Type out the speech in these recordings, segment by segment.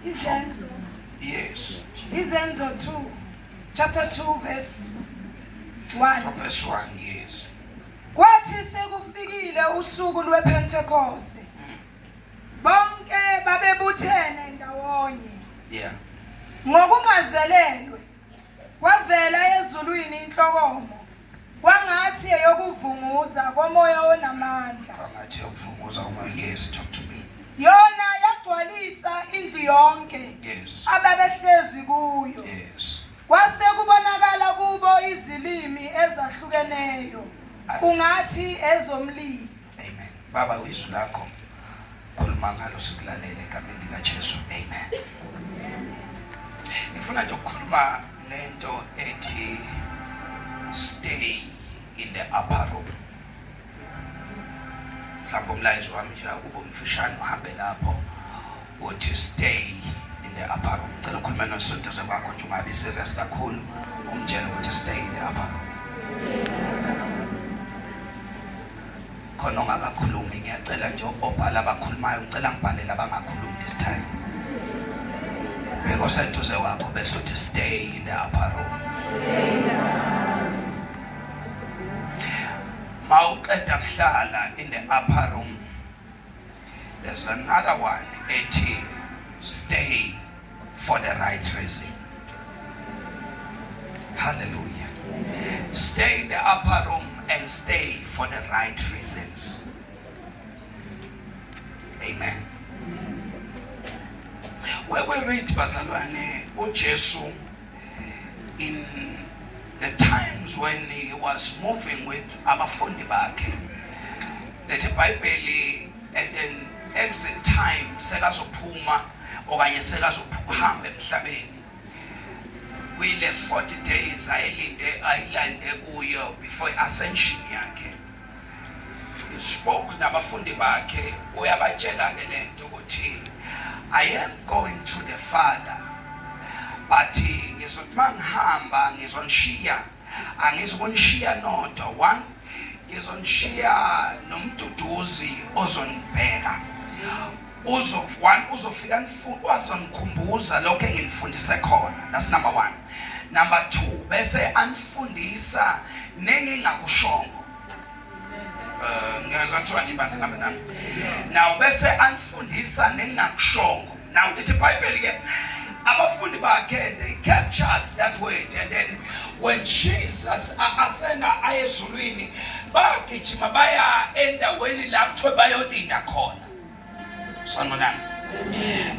Izenzo. Yes. Izenzo 2 chapter 2 verse 1. From verse 1, yes. Kwathi sekufikile usuku lwePentecost. Bonke babebuthene ndawonye. Yeah. Ngokungazelelwe kwavela ezulwini inhlokomo kwangathi eyokuvunguza komoya onamandla. Kwangathi eyokuvunguza komoya. Yes, talk to me. Yona yagcwalisa indlu yonke. Yes. Ababehlezi kuyo. Yes. Kwase kubonakala kubo izilimi ezahlukeneyo kungathi ezomlilo. Amen. Baba izwi lakho khuluma ngalo sikulalele egameni likaJesu. Amen. Ngifuna nje ukukhuluma ngento ethi stay in the upper room. Mhlawumbe umlayezo wami nje akube umfishane uhambe lapho uthi stay in the upper room. Ngicela ukhulume nosontoze kwakho nje ungabi serious kakhulu umtshele ukuthi stay in the upper room. Khona ongakakhulumi ngiyacela nje obhala abakhulumayo ngicela ngibhalele abangakhulumi this time. Bheka oseduze wakho bese uthi stay in the upper room. Mawuqeda kuhlala in the upper room there's another one ethi stay for the right reason. Hallelujah. Stay in the upper room and stay for the right reasons. Amen. Where we read bazalwane uJesu in the times when he was moving with abafundi bakhe lethi iBhayibheli at an exit time sekazophuma okanye sekazohamba emhlabeni kwile 40 days ayilinde ayilande kuyo before ascension yakhe he spoke nabafundi bakhe uyabatshela ke lento ukuthi I am going to the father but ngizothi mangihamba ngizonishiya angizukunishiya nodwa one ngizonishiya nomduduzi ozonibheka uzo one uzofika wazonikhumbuza lokho enginifundise khona that's number one number two bese anifundisa nengingakushongo eh ngiyathola nje ibandla ngambe nami now bese anifundisa nengingakushongo now lithi iBhayibheli ke abafundi bakhe they captured that word and then when Jesus asena ayezulwini bagijima baya endaweni la kuthiwe bayolinda khona sanibonani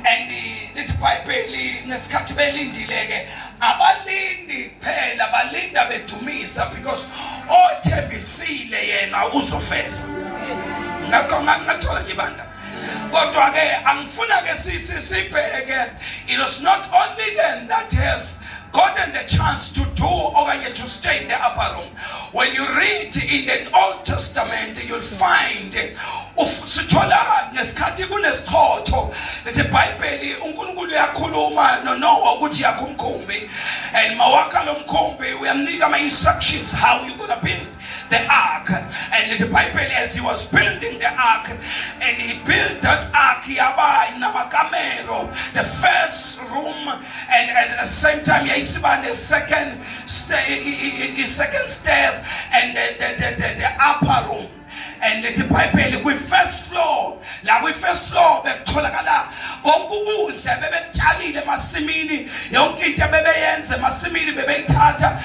and lithi iBhayibheli ngesikhathi belindile ke abalindi kuphela balinda bedumisa because othembisile yena uzofeza ngakho ngathola nje bandla kodwa ke angifuna ke sibheke it was not only them that have gotten the chance to do okanye to stay in the upper room when you read in the Old Testament you'll find sithola ngesikhathi kunesichotho lethi iBhayibheli uNkulunkulu uyakhuluma noNoah ukuthi yakha umkhumbi and mawakha lo mkhumbi uyamnika ama instructions how you gonna build the ark and the Bible as he was building the ark and he built that ark yaba inamakamero the first room and at the same time yayisiba ne second second stairs and the upper room and lithi iBhayibheli kwi first floor la kwi first floor bekutholakala konke ukudla bebekutshalile emasimini yonke into bebeyenza emasimini bebeyithatha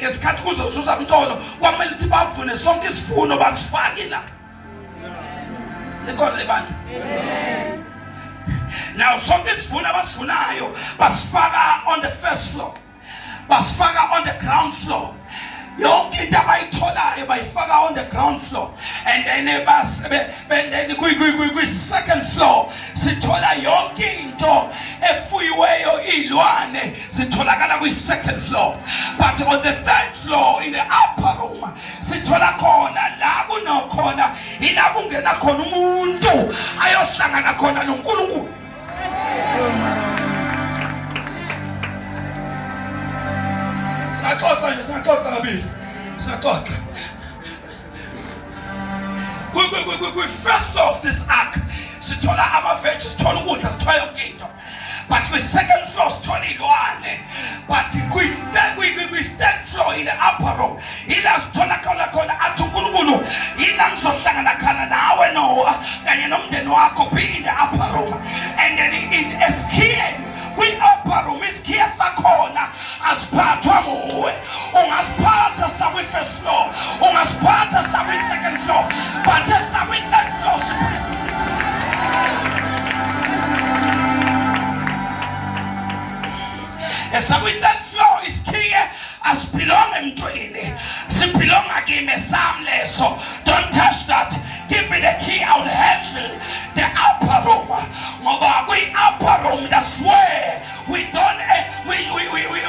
ngesikhathi kuzozuza umcolo kwamele ukuthi bavune sonke isivuno basifake la likhona lebandla now sonke isivuno abasivunayo basifaka on the first floor basifaka on the ground floor yonke into abayitholayo bayifaka on the ground floor and then bas then kwi second floor sithola yonke into efuyiweyo izilwane zitholakala kwi second floor but on the third floor in the upper room sithola khona la kunokhona ila kungena khona umuntu ayohlangana khona noNkulunkulu Singaxoxa nje singaxoxa kabili singaxoxa kwi-first of this ark sithola ama-veg sithola ukudla sithola yonke into But kwi-second floor sithola iy'lwane, but kwi-third floor in the upper room ila sithola khona khona athi uNkulunkulu yila ngizohlangana khona nawe Noah kanye nomndeni wakho, be in the upper room. And then in esikhiyeni kwi-upper room, isikhiya sakhona asiphathwa nguwe. Ungasiphatha sakwi-first floor, ungasiphatha sakwi-second floor, but esakwi-third floor siphatha esakwi-third floor isikhiye asibhilonga emntwini, sibhilonga kimi sami leso. Don't touch that. Give me the key, I will handle the upper room. Ngoba kwi-upper room, that's where we don't we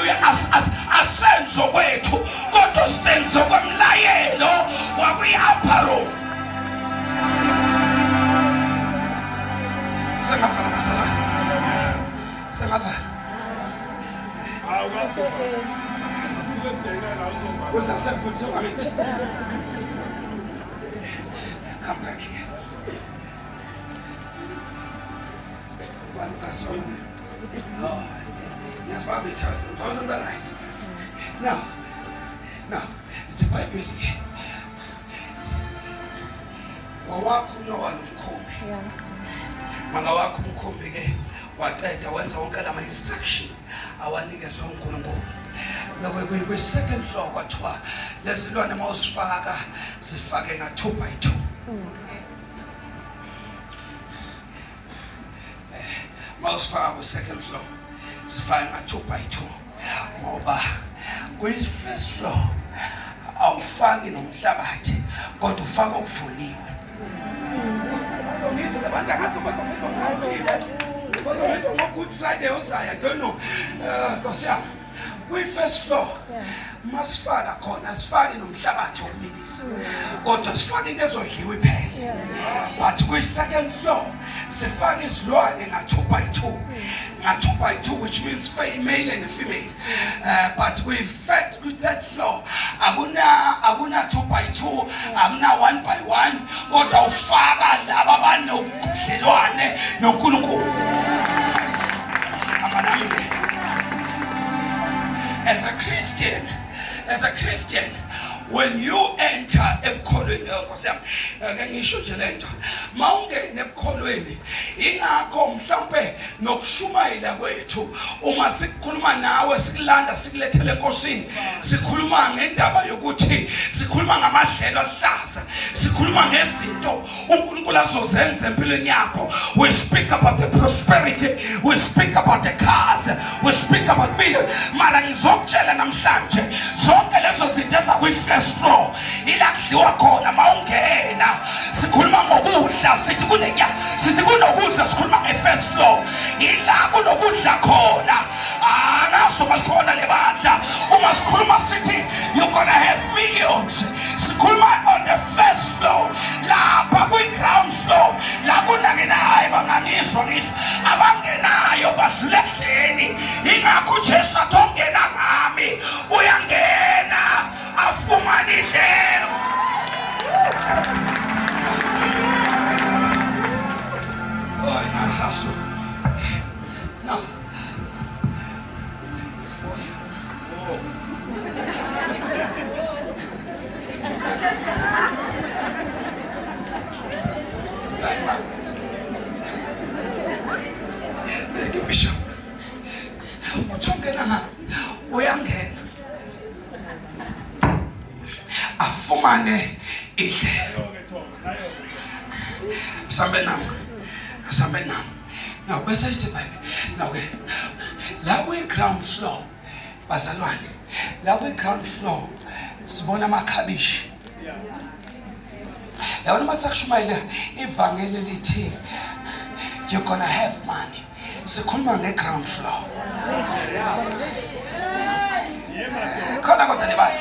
as asenzo kwethu, kodwa senzo kwemlayelo wakwi-upper room. Sengavala bazalwane, sengavala. Kudla sekuvuthiwe ngakithi. Come back here. One person. Oh, that's why we trust him. Thousand right. Now, now, it's a Bible. Wawakho uNowa nomkhumbi. Mangawakho umkhumbi ke waqeda wenza wonke lama instruction awanikezwe uNkulunkulu. Kwi-second floor kwathiwa lezilwane uma uzifaka zifake nga-2 by 2. Uma uzifaka kwi-second floor zifake nga-2 by 2, ngoba kwi-first floor awufaki nomhlabathi kodwa ufaka okuvuniwe. Bazongizwa labantu, angazi bazongizwa ngihambile, bazongizwa ngo-Good Friday ozayo, I don't know. Nkosi yami, kwi-first floor masifaka khona sifake nomhlabathi wokumilisa, kodwa sifake into ezodliwa iphele. But kwi-second floor sifake izilwane nga-2 by 2, nga-2 by 2, which means male and female. But kwi-third floor akuna 2 by 2, akuna 1 by 1, kodwa ufaka laba abanobudlelwane noNkulunkulu. Hamba nami ke. As a Christian, when you enter ebukholweni, Nkosi yami, ake ngisho nje lento, mawungena ebukholweni, ingakho mhlawumbe nokushumayela kwethu, uma sikhuluma nawe sikulanda sikulethele enkosini, sikhuluma ngendaba yokuthi sikhuluma ngamadlelo ahlaza, sikhuluma ngezinto uNkulunkulu azozenza empilweni yakho. We speak about the prosperity, we speak about the cars, we speak about million. Mara ngizokutshela namhlanje, zonke lezo zinto ezakwi-first floor, ila kudliwa khona. Mawungena sikhuluma ngokudla, sithi kunenya, sithi kunokudla, sikhuluma nge-first floor, ila kunokudla khona. Angazi uma sikhona le bandla. Uma sikhuluma sithi you're gonna have millions, sikhuluma on the first floor. Lapha kwi-ground floor la kunangenayo, bangangizwa ngisho abangenayo badlula ehleni. Ingakho uJesu athi ongena ngami uyangena afumane idlelo. Oh, nahasu. No. It's a sign language. Thank you, Bishop. Uthi ungena ngapha uyangena afumane idlelo. Sambe nami, sambe nami. Now bese ithi iBhayibheli now ke la kwi-ground floor, bazalwane, la kwi-ground floor sibona amakhabishi. Yabona, uma sakushumayela ivangeli lithi you're gonna have money, sikhuluma nge-ground floor khona. Kodwa lebandla,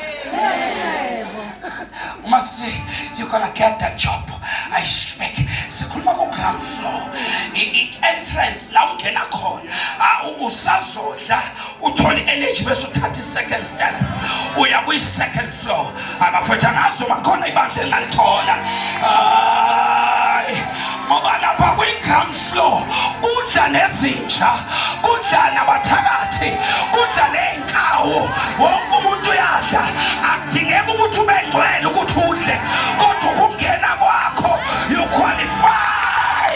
uma sithi you're gonna get that job, I speak, sikhuluma ku-ground floor, i-entrance la ungena khona. Usazodla uthole i-energy bese uthatha i-second step uya kwi-second floor. Abafethu, angazi uma khona ibandla engalithola. Hayi, ngoba lapha kwi-ground floor udla nezinja. Kudla nabathakathi, kudla nezinkawu. Wonke umuntu uyadla. Akudingeki ukuthi ube ngcwele ukuthi udle, kodwa ukungena kwakho you qualify.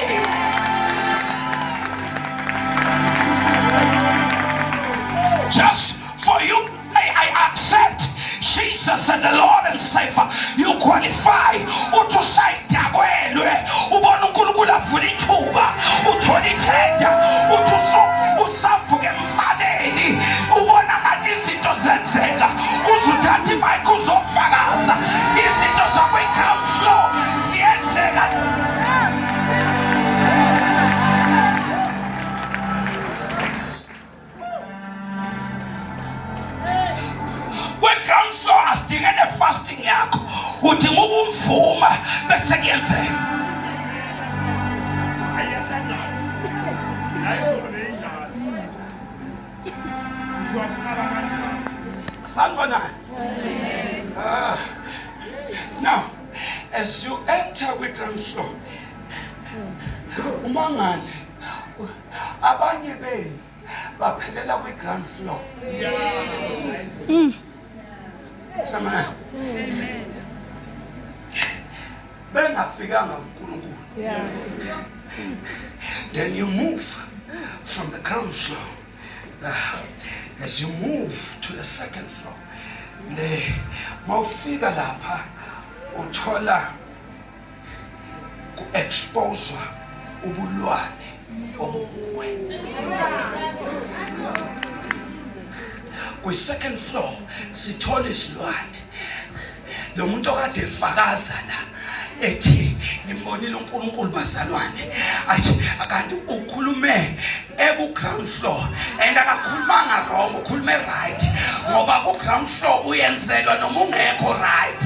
Just for you to say, I accept Jesus as the Lord and Savior, you qualify. Uthi usayidakwelwe, ubona uNkulunkulu avula ithuba, uthola ithenda, uthi usavuka emfaneni, ubona ngathi izinto zenzeka, uzuthatha imic uzofakaza, izinto zakwi-ground floor ziyenzeka. Kwe-ground floor asidinge ne-fasting yakho, udinga ukumvuma bese kuyenzeka. Sanibonani. Now, as you enter kwi-ground floor, umangale abanye benu baphelela kwi-ground floor. Sanibonani. Bengafikanga uNkulunkulu. Then you move from the ground floor. As you move to the second floor, le mawufika lapha uthola ku-expose ubulwane obukuwe. Kwi-second floor sithola izilwane. Lo muntu okade efakaza la ethi ngimbonile uNkulunkulu bazalwane, athi kanti ukhulume eku-ground floor and akakhulumanga wrong, ukhulume right, ngoba ku-ground floor uyenzelwa noma ungekho right.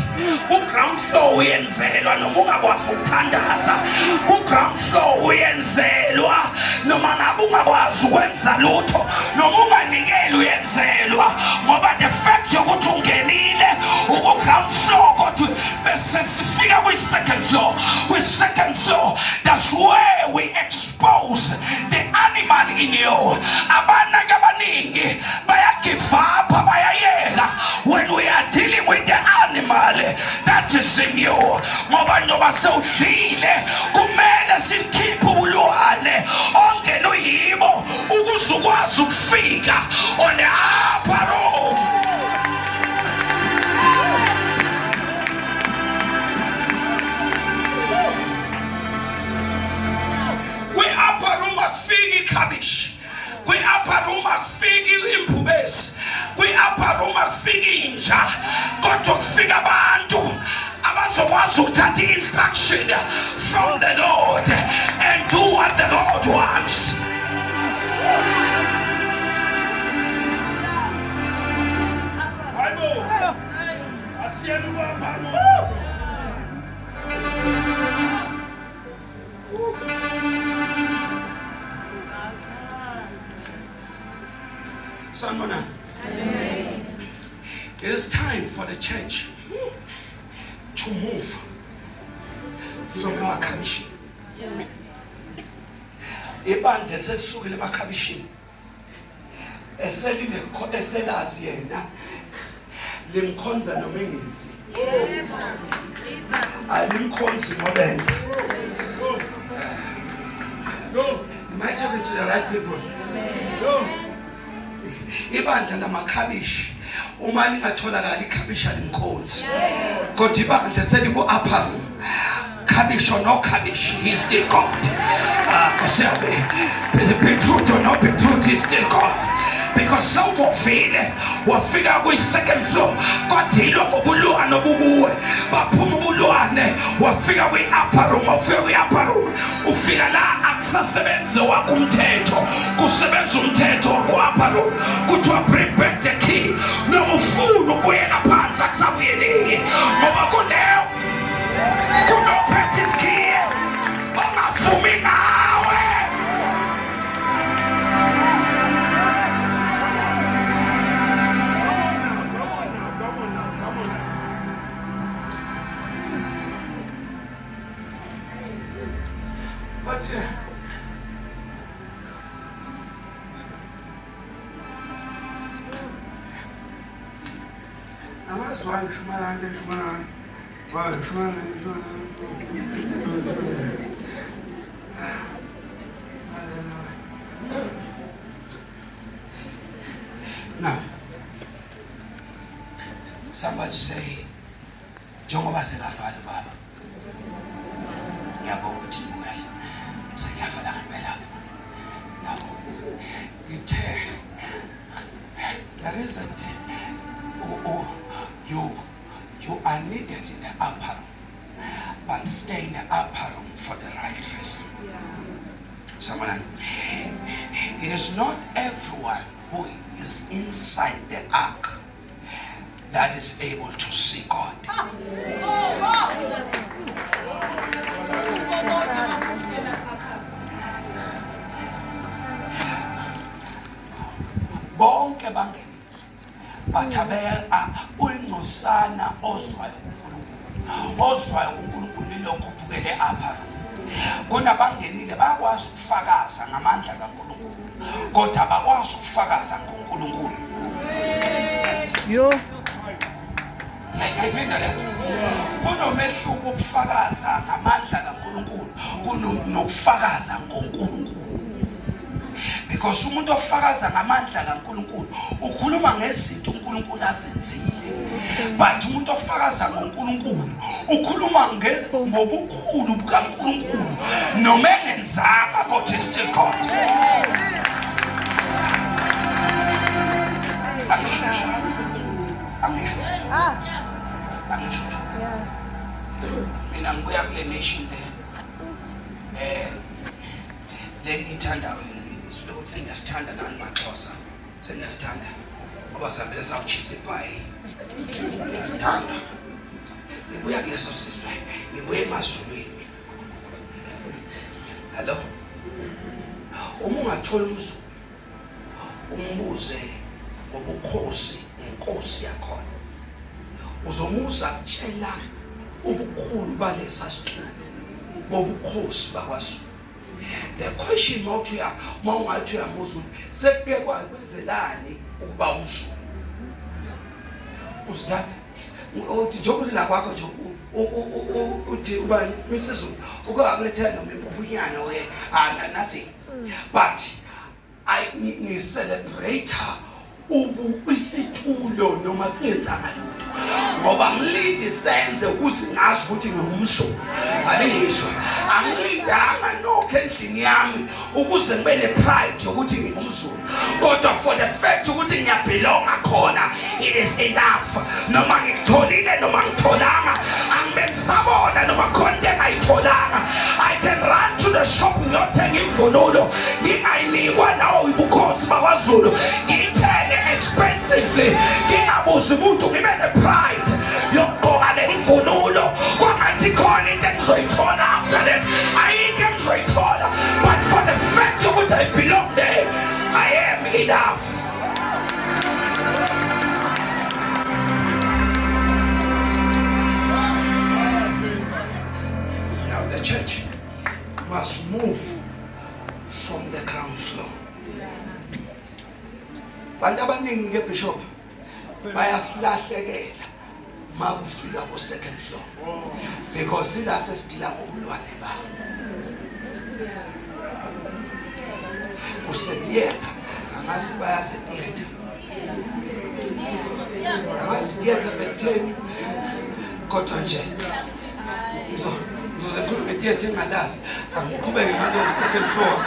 Ku-ground floor uyenzelwa noma ungakwazi ukuthandaza. Ku-ground floor uyenzelwa noma ngabe ungakwazi ukwenza lutho, noma unganikeli uyenzelwa, ngoba the fact yokuthi ungenile uku-ground floor. Kodwa bese sifika kwi-second floor. Kwi-second floor, that's where we expose the animal in you. Abanaki abaningi baya-give up, bayayeka when we are dealing with the animal that is in you, ngoba njoba sewudlile kumele sikhiphe ubulwane ongena uyibo ukuze ukwazi ukufika on the upper room. Kwi-upper room akufiki ikhabishi, kwi-upper room akufiki imbhubesi, kwi-upper room akufiki inja, kodwa kufika abantu abazokwazi ukuthatha i-instruction from the Lord and do what the Lord wants. Hayibo. Asiyeni ku-upper room. Sanibonani. It is time for the church to move from emakhabishini. Ibandla selisukile emakhabishini, eselazi yena limkhonza noma engenzi, alimkhonzi ngobenza. Am I talking to the right people? Ibandla lamakhabishi uma lingatholakali ikhabishi alimkhonzi, kodwa ibandla seliku-upper room, cabbage or no cabbage, he's still God. Beetroot or no beetroot, he's still God. Because sewumuvile wafika kwi-second floor, kwadilwa ngobulwane obukuwe, baphuma ubulwane, wafika kwi-upper room. Wafika kwi-upper room, ufika la akusasebenzi wakho umthetho, kusebenza umthetho waku-upper room. Kuthiwa bring back the key. Noma ufuna ukubuyela phansi, akusabuyeleki, ngoba kuneyo kunophethe isikhiye ongavumi ngawe. Come on now, come on now, come on now. But Angazi why ngishumayela into engishumayela ngayo. Ngoba ngishumayela ngishumayela. Now, somebody say, njengoba sekavala baba, ngiyabonga ukuthi ngibukele, sengiyavala ngempela. Now, ngithe, there isn't, oh, oh, you are needed in the upper room, but stay in the upper room for the right reason. Someone, it is not everyone who is inside the ark that is able to see God. Bonke bangenile, but uyingcosana ozwayo kuNkulunkulu. Ozwayo kuNkulunkulu lilokhu ubukele apha. Kunabangenile bayakwazi ukufakaza ngamandla kaNkulunkulu, kodwa abakwazi ukufakaza ngoNkulunkulu. Yo. Ngiyayiphinda le nto. Kunomehluko ukufakaza ngamandla kaNkulunkulu nokufakaza ngoNkulunkulu. Because umuntu ofakaza ngamandla kaNkulunkulu ukhuluma ngezinto uNkulunkulu azenzile. But umuntu ofakaza ngoNkulunkulu ukhuluma ngobukhulu bukaNkulunkulu noma engenzanga, kodwa is still God. Angisho. Angisho. Angisho. Mina ngibuya kule nation le. Le ngiyithandayo ngisuke ukuthi sengiyasithanda nani maXhosa. Sengiyasithanda. Ngoba sihambile sawuchisa ibhayi. Ngiyasithanda. Ngibuya kuleso sizwe, ngibuya emazulwini. Hello. Uma ungathola umZulu umbuze ngobukhosi ngenkosi yakhona, uzomuza kutshela ubukhulu balesa situlo bobukhosi bakwaZulu. The question mawuthi uya mawungathi uyambuza ukuthi sekuke kwenzelani ukuba umZulu, uzithanda uthi njengoba la kwakho nje uthi ubani misizulu uke wakulethela noma impuphunyana we nothing, but I ngi-celebrate ubu isitulo noma singenzanga lutho, ngoba ngilinde senze ukuze ngazi ukuthi ngingumZulu. Abengizwa, angilindanga nokho endlini yami ukuze ngibe ne-pride yokuthi ngingumZulu, kodwa for the fact ukuthi ngiyabelonga khona, it is enough. Noma ngikutholile noma ngitholanga, angibe ngisabona noma khona into engayitholanga. I can run to the shop ngiyothenga imvunulo ngingayinikwa nawo ubukhosi bakwaZulu, ngiyithenge expensively ngingabuzi umuntu, ngibe ne-pride yokugqoka le mvunulo kwangathi khona into engizoyithola after that. Ayikho engizoyithola, but for the fact ukuthi I belong there, I am enough. Now the church must move from the ground floor. Bantu abaningi ke, bishop, bayasilahlekela makufika ku second floor, because ila sesidila ngobulwane ba kuse-theatre. Angazi bayazi theatre, angazi theatre bekutheni, kodwa nje ngizoze ngikhulume nge-theatre engalazi. Angiqhubeke ngalo second floor.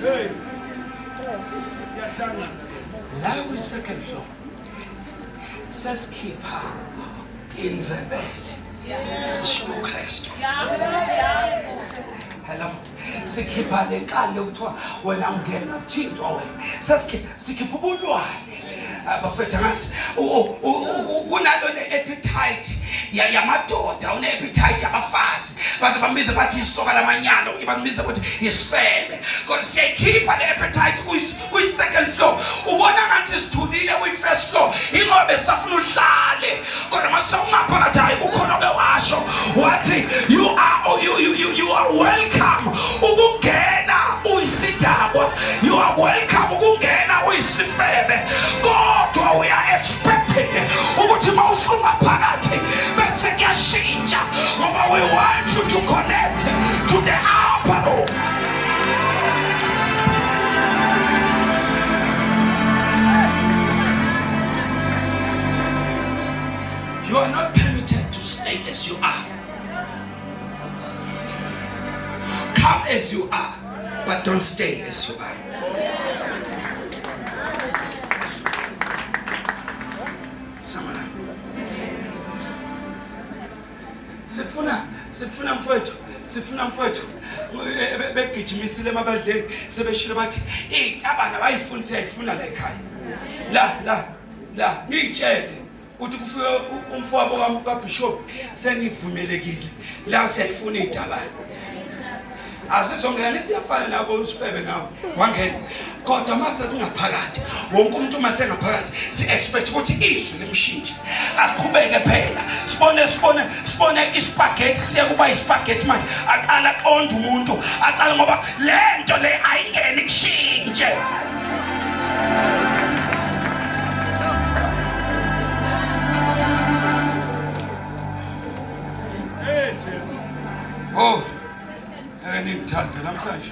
Hey. Iyahlangana. La kwi-second floor sesikhipha indrebele, sishiya uKristu. Hello, sikhipha le nkani lokuthiwa wena ungena kuthintwa wena. Sesikhipha, sikhipha ubulwane. Bafethu, angazi kunalo ne-appetite yamadoda, une-appetite yabafazi, baze bambize bathi isoka lamanyala, bambize ukuthi isifebe, kodwa siyayikhipha le appetite kwi-second floor. Ubona ngathi sithulile kwi-first floor ingoba besafuna uhlale, kodwa masewungaphakathi, hayi, kukhona obewasho wathi you are, oh, you are welcome. You are not permitted to stay as you are. Come as you are, but don't stay as you are. Samana. Sifuna sifuna mfowethu, sifuna mfowethu begijimisile emabandleni sebeshilo bathi izitabane abayifuni siyayifuna la ekhaya. La la la ngitshele uthi kufike umfowabo kaBishop senivumelekile la siyayifuna izitabane. Asizongena nithi siyafana nabo usifebe nawe wangena kodwa mase singaphakathi wonke umuntu uma sengaphakathi si-expect ukuthi izwi limshintshe aqhubeke phela sibone sibone sibone ispaghetti siye kuba ispaghetti manje aqala aqonde umuntu aqala ngoba le nto le ayingeni kushintshe. Hey Jesu. Oh. Ake ningithande namhlanje.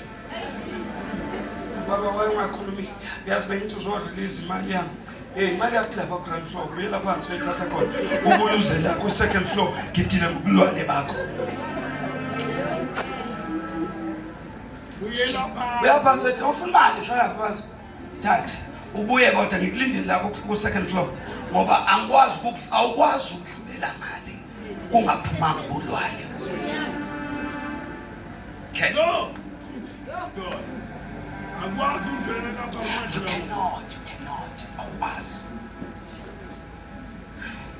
Baba wayengakhulumi yazi bengithi uzodlulisa imali yami. Hey imali yakho lapha ku ground floor buyela phansi uyithatha khona. Ubuye uze la ku second floor ngidile ngobulwane bakho. Buyela phansi. Buyela phansi uthi ufuna imali shaya phansi. Thatha ubuye kodwa ngikulindile la ku second floor ngoba angikwazi awukwazi ukudlulela ngale kungaphumanga ubulwane. Okay. No. God. Akwazi ukungena lapha manje. You cannot, you cannot. Awukwazi.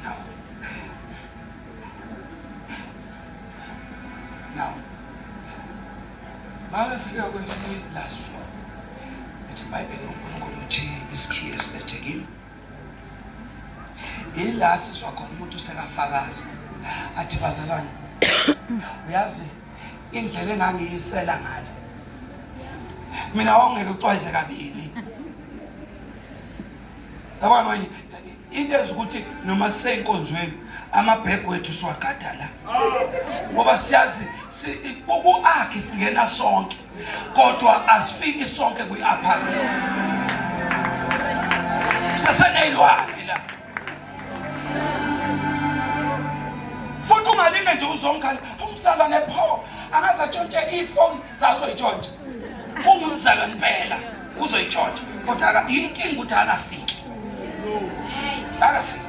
Now. Now. Makafika kwelinye last floor. Ethi iBhayibheli uNkulunkulu uthi isikhiye silethe kimi. Ila sizwa khona umuntu usekafakaza. Athi bazalwane, uyazi indlela engangiyisela ngayo. Mina wawungeke ucwayize kabili. Yabona manje into ezukuthi noma sisenkonzweni amabhegi wethu siwagada la. Ngoba siyazi ku-akhi singena sonke kodwa asifiki sonke kwi-upper room. Siseneyilwane la. Futhi ungalinge nje uzongikhala umzalwane pho angaze atshontshe ifoni zazoyitshontsha. Ungumzalwane impela uzoyitshontsha kodwa inkinga ukuthi akafiki. Akafiki.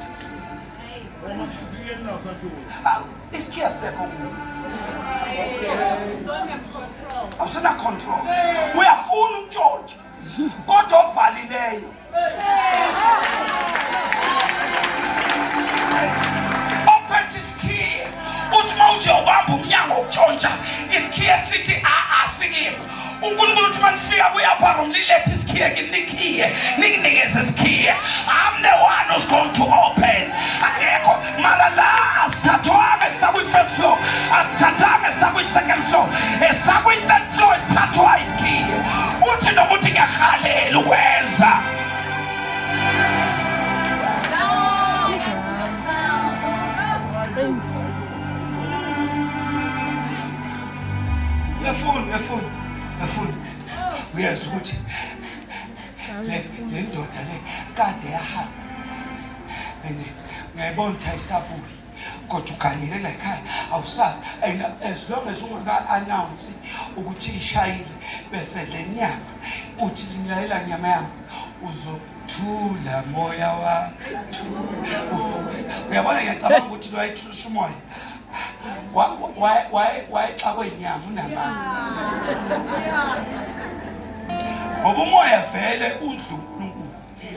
Isikhiya sekho kuwe. Awusena control. Uyafuna ukutshontsha kodwa ovalileyo. Ophethe isikhiye uthi uma uthi uyawubamba umnyango ukutshontsha isikhiye sithi a asikimi. uNkulunkulu uthi manifika kuyi-upper room lilethe isikhiye kimi nikhiye ninginikeze isikhiye. I'm the one who's going to open. Akekho mara la asithathwanga esakwi-first floor, asithathanga esakwi-second floor, esakwi-third floor esithathwa isikhiye. Uthi noma uthi ngiyahalela ukwenza. Uyafuna, uyafuna, uyafuna. Uyezwa ukuthi le ndoda le kade yahamba. And ngiyayibona ukuthi ayisabuyi. Kodwa uganile la ekhaya awusazi. And as long as ungaka-announce ukuthi ishayile bese le nyama uthi ngilayela nyama yami uzothula moya wami. Uyabona ngiyacabanga ukuthi lo wayethulisa umoya. Wayexakwe inyama unamanga. Ngoba umoya vele udla uNkulunkulu.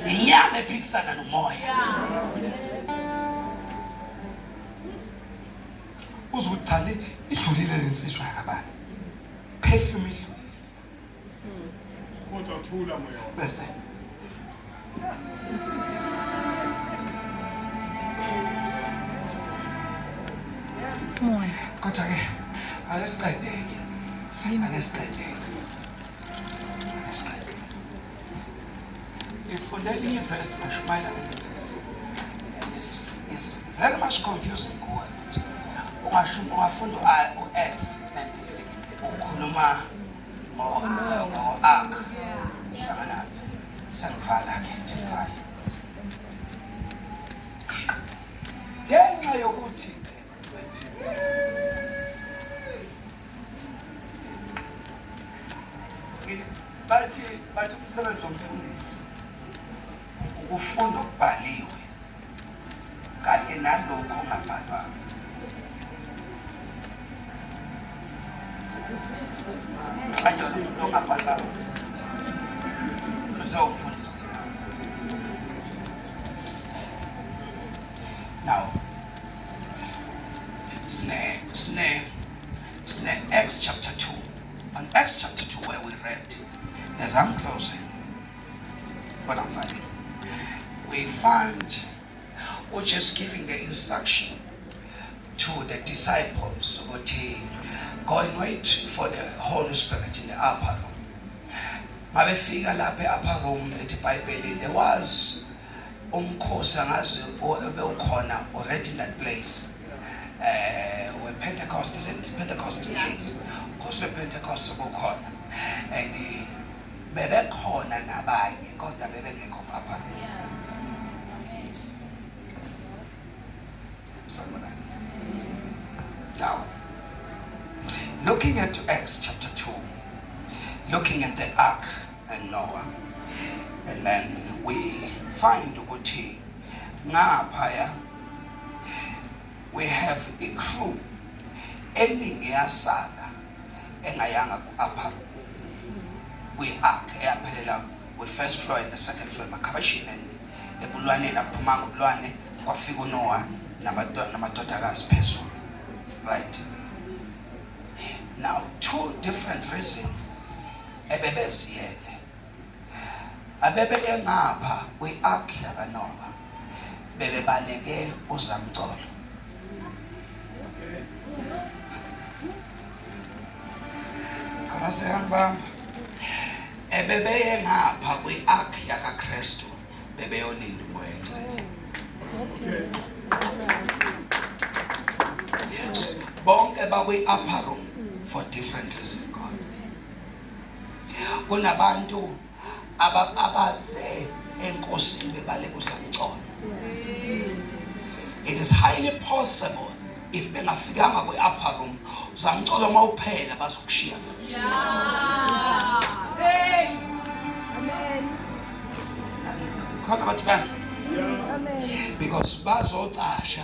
Inyama ephikisana nomoya. Uzokuthi cha le idlulile le nsizwa yakabani. Perfume idlulile. Kodwa thula moya. Bese kodwa ke ake siqedeke. Ake siqedeke. Ake siqedeke. Ngifunde elinye ivesi ngashumayela ngale vesi. It's very much confusing kuwe ukuthi ungafunda u-Acts and ukhuluma ngo-ark. Hlanganaphi? Sengivala ke, ngivala. Ngenxa Bathi bathi umsebenzi womfundisi ukufunda okubhaliwe kanye nalokho okungabhalwanga. Manje ufunda okungabhalwanga. Usewumfundisi. Now sine sine sine Acts chapter 2. On Acts chapter 2 where we read as I'm closing but I'm finding we find we're just giving the instruction to the disciples ukuthi go and wait for the Holy Spirit in the upper room. Mabefika lapha e-upper room lithi iBhayibheli there was umkhosi angazi obewukhona already in that place eh we-Pentecost is it Pentecost yes umkhosi we-Pentecost obukhona and eh, bebekhona nabanye kodwa bebengekho upper room. Sanibonani. Now, looking at Acts chapter 2, looking at the ark and Noah, and then we find ukuthi ngaphaya we have a crew eningi yasala engayanga ku-upper kwi-ark eyaphelela kwi-first floor and the second floor emakhabashini and ebulwaneni akuphumanga ubulwane kwafika uNoah nabantwana namadodakazi phezulu right now two different reason ebebeziyele abebeke ngapha kwi-ark yakaNoah bebebaleke uzamcolo khona seyangibamba ebebeye ngapha kwi-ark yakaKristu bebeyolinda umoya engcwele So, bonke bakwi-upper room for different reason God kunabantu abaze enkosini bebaleka uzamcolo it is highly possible if bengafikanga kwi-upper room uzamcolo uma uphela bazokushiya futhi Hey. khona bathi bandla because bazocasha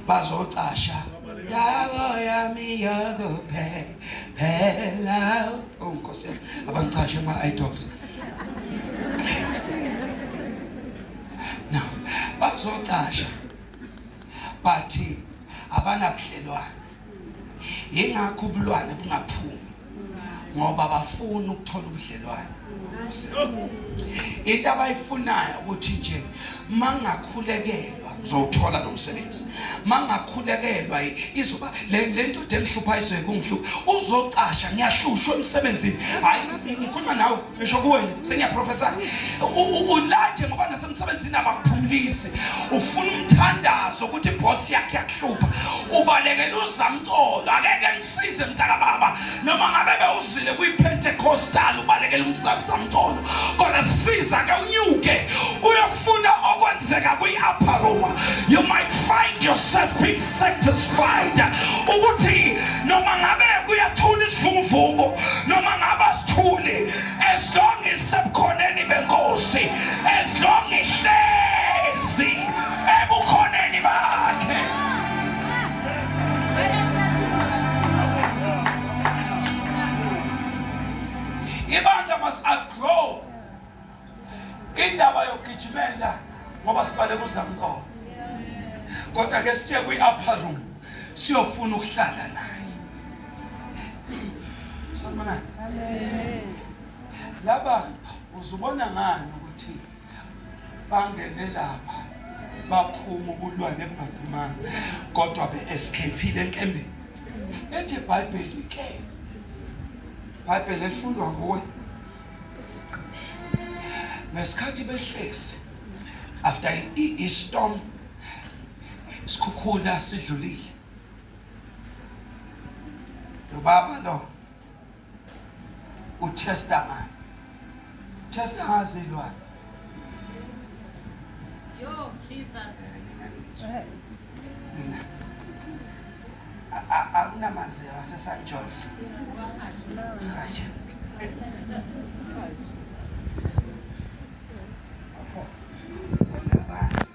bazocasha ndawo yami yokuphephela oh nkosi yami abangicashe ama-idols no bazocasha but abanabudlelwane yingakho ubulwane bungaphumi ngoba bafuna ukuthola ubudlelwane into abayifunayo ukuthi nje mangakhulekelwa ngizowuthola lo msebenzi mangakhulekelwa izoba le le ndoda engihlupha izoye kungihlupha uzocasha ngiyahlushwa emsebenzini hayi ngikhuluma nawe ngisho kuwe nje sengiyaprofesa ulaje ngoba nasemsebenzini abakuphumulisi ufuna umthandazo ukuthi iboss yakhe yakuhlupha ubalekela uzamcolo akeke ngisize mntaka baba noma ngabe bewuzile kwi-Pentecostal ubalekela umzamcolo kodwa siza ke unyuke uyofuna okwenzeka kwi-upper room you might find yourself being satisfied ukuthi noma ngabe kuyathula isivunguvungu noma ngabe asithuli as long as sebukhoneni benkosi as long ihlezi ebukhoneni bakhe ibandla must outgrow indaba yokugijimela ngoba sibale kuzamcolo kodwa ke siye kwi-upper room siyofuna ukuhlala naye sanibonani laba uzubona ngani ukuthi bangene lapha baphuma ubulwane bungaphumanga kodwa be-escaphile enkembeni lethi ibhayibheli ke ibhayibheli elifundwa nguwe ngesikhathi behlezi after i-storm isikhukhula sidlulile lo baba lo utesta ngani testa ngazi ilwane Yo, Jesus. Nina. Akunamanzi wase-St George. Haje. Kunabantu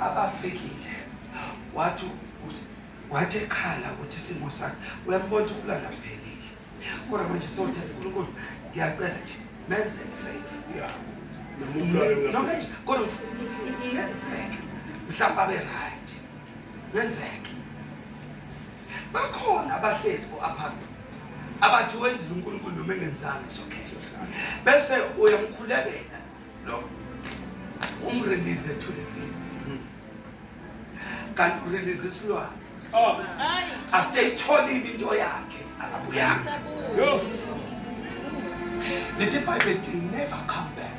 abafikile wathi wathi ekhala ukuthi isimo sakhe uyambona ukuthi ukulanda kuphelile kodwa manje sowuthela uNkulunkulu ngiyacela nje menzele favor. Yeah. Noma umlwane Noma mina. nje kodwa ngenzeke mhlawumbe abe right ngenzeke bakhona abahlezi bo-apha abathi wenzile uNkulunkulu noma engenzanga it's okay bese uyamkhulekela lo umrelease to the field kanti urelease isilwane Ah. after itholile into yakhe akabuyanga. Yo. Lithi iBhayibheli they never come back.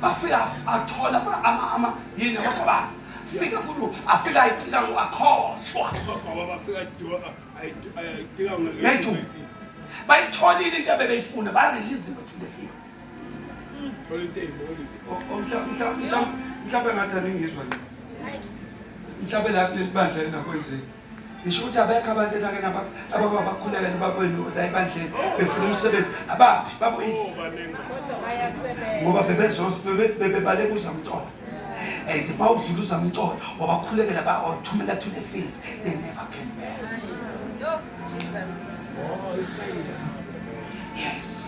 Bafika athola ama ama ama yini amakhoba fika kulo afika ayitika ngakhohlwa Abagwaba bafika do ayidinga Ngedumo. Bayitholile into abebeyifuna, barelease to the field. Thola into eyibolile. Mhlawumbe ngathi aningizwa nje. Mhlawumbe la kuleli bandla enakwenzeki. Ngisho ukuthi abekho abantu enake ababakhulekela bakwenu la ebandleni befuna umsebenzi abaphi babuyile Oh baningi. ngoba bebebaleka uzamcolo and bawudlula uzamcolo wabakhulekela bawathumela to the field, they never came back. Oh isayina. Yes,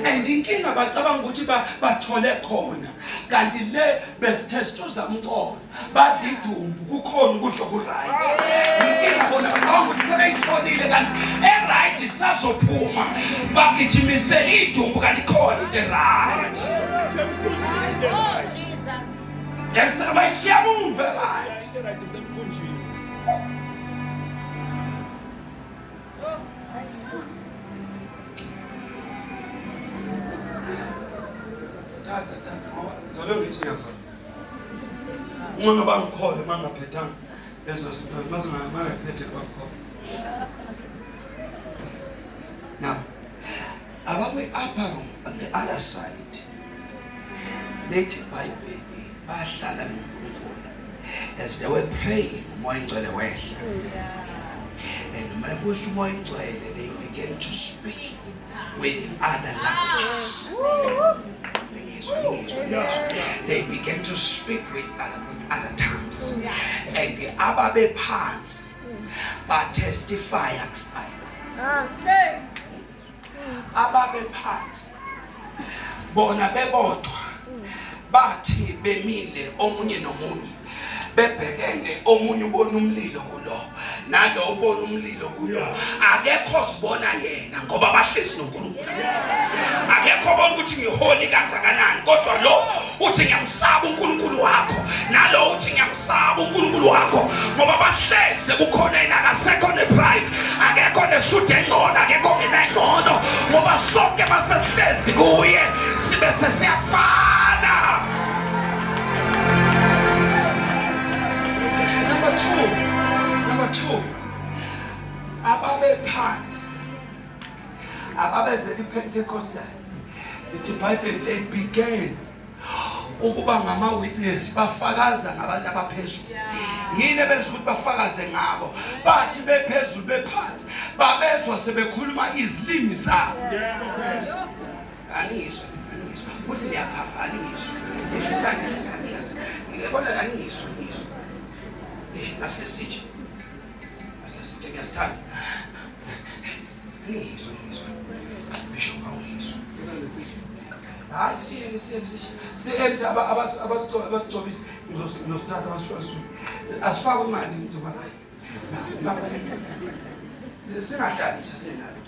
and inkinga bacabanga ukuthi bathole khona kanti le besitest uzamcolo badla idumbu kukhona ukudla ku-right. Inkinga bona bacabanga ukuthi sebeyitholile kanti e-right isazophuma, bagijimisele idumbu kanti khona into e-right. Semkhunjini into right. Yes, bayishiya muve right. Into right isemkhunjini. Tata tata ngoba Ngizolo ngithi ngiyavuma. Ngcono bangikhole uma ngingaphethanga lezo zinto mazingaphethe bangikhole. Now, abakwi-upper room on the other side, lethi iBhayibheli bahlala noNkulunkulu. As they were praying, uMoya Ingcwele wehla. And uma kuhla uMoya Ingcwele, they began to speak with other languages. Ngizwa, ngizwa, ngizwa. They began to speak with other tongues. And ababephansi batestify kusaya. Ababephansi bona bebodwa bathi bemile omunye nomunye bebhekene, omunye ubona umlilo kulo nalo ubona umlilo kulo, akekho sibona yena ngoba bahlezi noNkulunkulu. Akekho bona ukuthi ngiholi kangakanani, kodwa lo uthi ngiyamsaba uNkulunkulu wakho, nalo uthi ngiyamsaba uNkulunkulu wakho, ngoba bahleze kukhona yena. Akasekho nepride, akekho nesudu engcono, akekho ngenengcono, ngoba sonke masesihlezi kuye sibe sesiyafana. Number 2, number 2, ababephansi ababezela iPentecostal, lithi iBhayibheli they began ukuba ngama-witness, bafakaza ngabantu abaphezulu. Yini ebenza ukuthi bafakaze ngabo? Bathi bephezulu bephansi babezwa sebekhuluma izilimi zabo. Yebo phela. Aningizwa, aningizwa ukuthi niyaphapha, aningizwa. Yehlisani, yehlisani, yehlisani, yabona, aningizwa, aningizwa. Eh, nasile sitshe, nasile sitshe, ngiyasithanda. Aningizwa, aningizwa. Bishop, awungizwa. Hayi, siyeke, siyeke, sitshe, siyeke. Abasigcobisi ngizosithatha, asifake imali, ngizoba right. Singahlali nje sinalo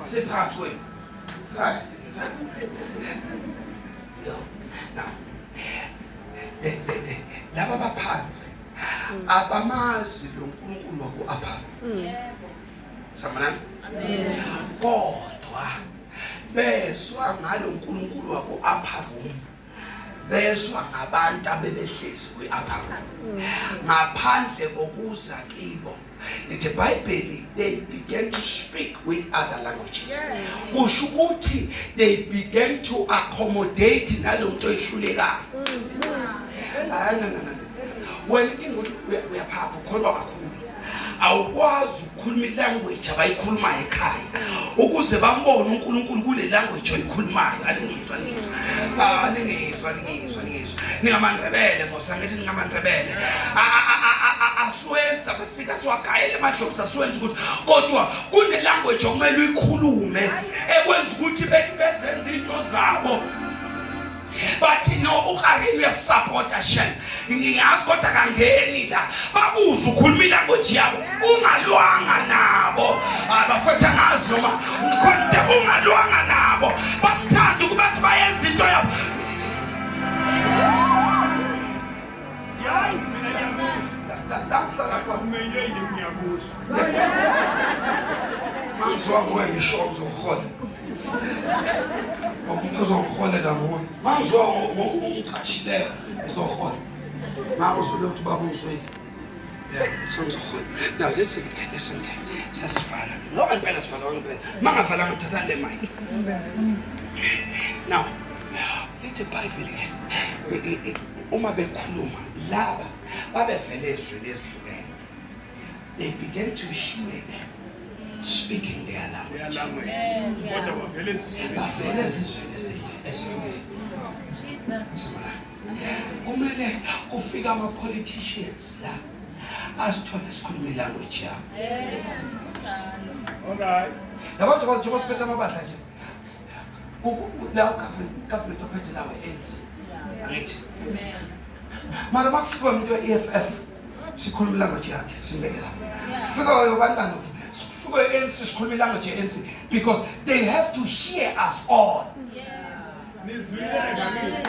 siphakathi kwenu. Fine, fine. No. Now, laba baphansi abamazi lo nkulunkulu wabo apha samanani, kodwa bezwa ngalo nkulunkulu wabo upper room, bezwa ngabantu abebehlezi kwi-upper room ngaphandle kokuza kibo. Lithi iBhayibheli they began to speak with other languages, kusho ukuthi they began to accommodate nalo muntu oyihlulekayo. Hayi, no, no, no, no. Wena inkinga ukuthi uyaphapha, ukholwa kakhulu, awukwazi ukukhuluma ilanguage abayikhulumayo ekhaya ukuze bambone uNkulunkulu kule language oyikhulumayo. Aningizwa, aningizwa, aningizwa, aningizwa, aningizwa. NingamaNdebele mos, angithi ningamaNdebele? Asiwenzi amasiko, asiwagayele amadlozi, asiwenzi ukuthi, kodwa kune language okumele uyikhulume ekwenza ukuthi bethi bezenza into zabo bathi no, uHarini uyasupporta shem, ngiyazi, kodwa kangeni la. Babuze ukhuluma ilanguage yabo, ungalwanga nabo. Abafethu, angazi noma khona ungalwanga nabo, bamthanda ukuba bayenza into yabo. Hayi, mina ngiyakuzwa. La ngihlala khona. Umenywe yimi, ngiyakuzwa. Mangiziwa nguwe, ngisho ngizokuhola, ngoba umuntu ozongiholela nguwe. Mangiziwa ungiqashileyo, ngizohola. Ngakuzwile ukuthi ubaba ungizwile. Yeah, so ngizohola. Now listen ke, listen ke, sesivala no, impela sivala ngempela. Mangavala ngathatha le mic. Now lithi iBhayibheli ke, uma bekhuluma laba babevele ezweni ezihlukene, they began to hear them speaking their language. Their language. Kodwa bavele esizweni. Bavele ezizweni ezihlukene. Kumele kufike ama-politicians la asithole sikhulume ilanguage yabo. All right. Yabo, njengoba siphethe amabandla nje, la government ophethe lawo ANC, angithi? Mara uma kufika umuntu we-EFF, sikhuluma ilanguage yakhe, simbeke lapho. Kufika abantu bani, kufika we-ANC, sikhuluma ilanguage ye-ANC because they have to hear us all. Nizwile ngakithi.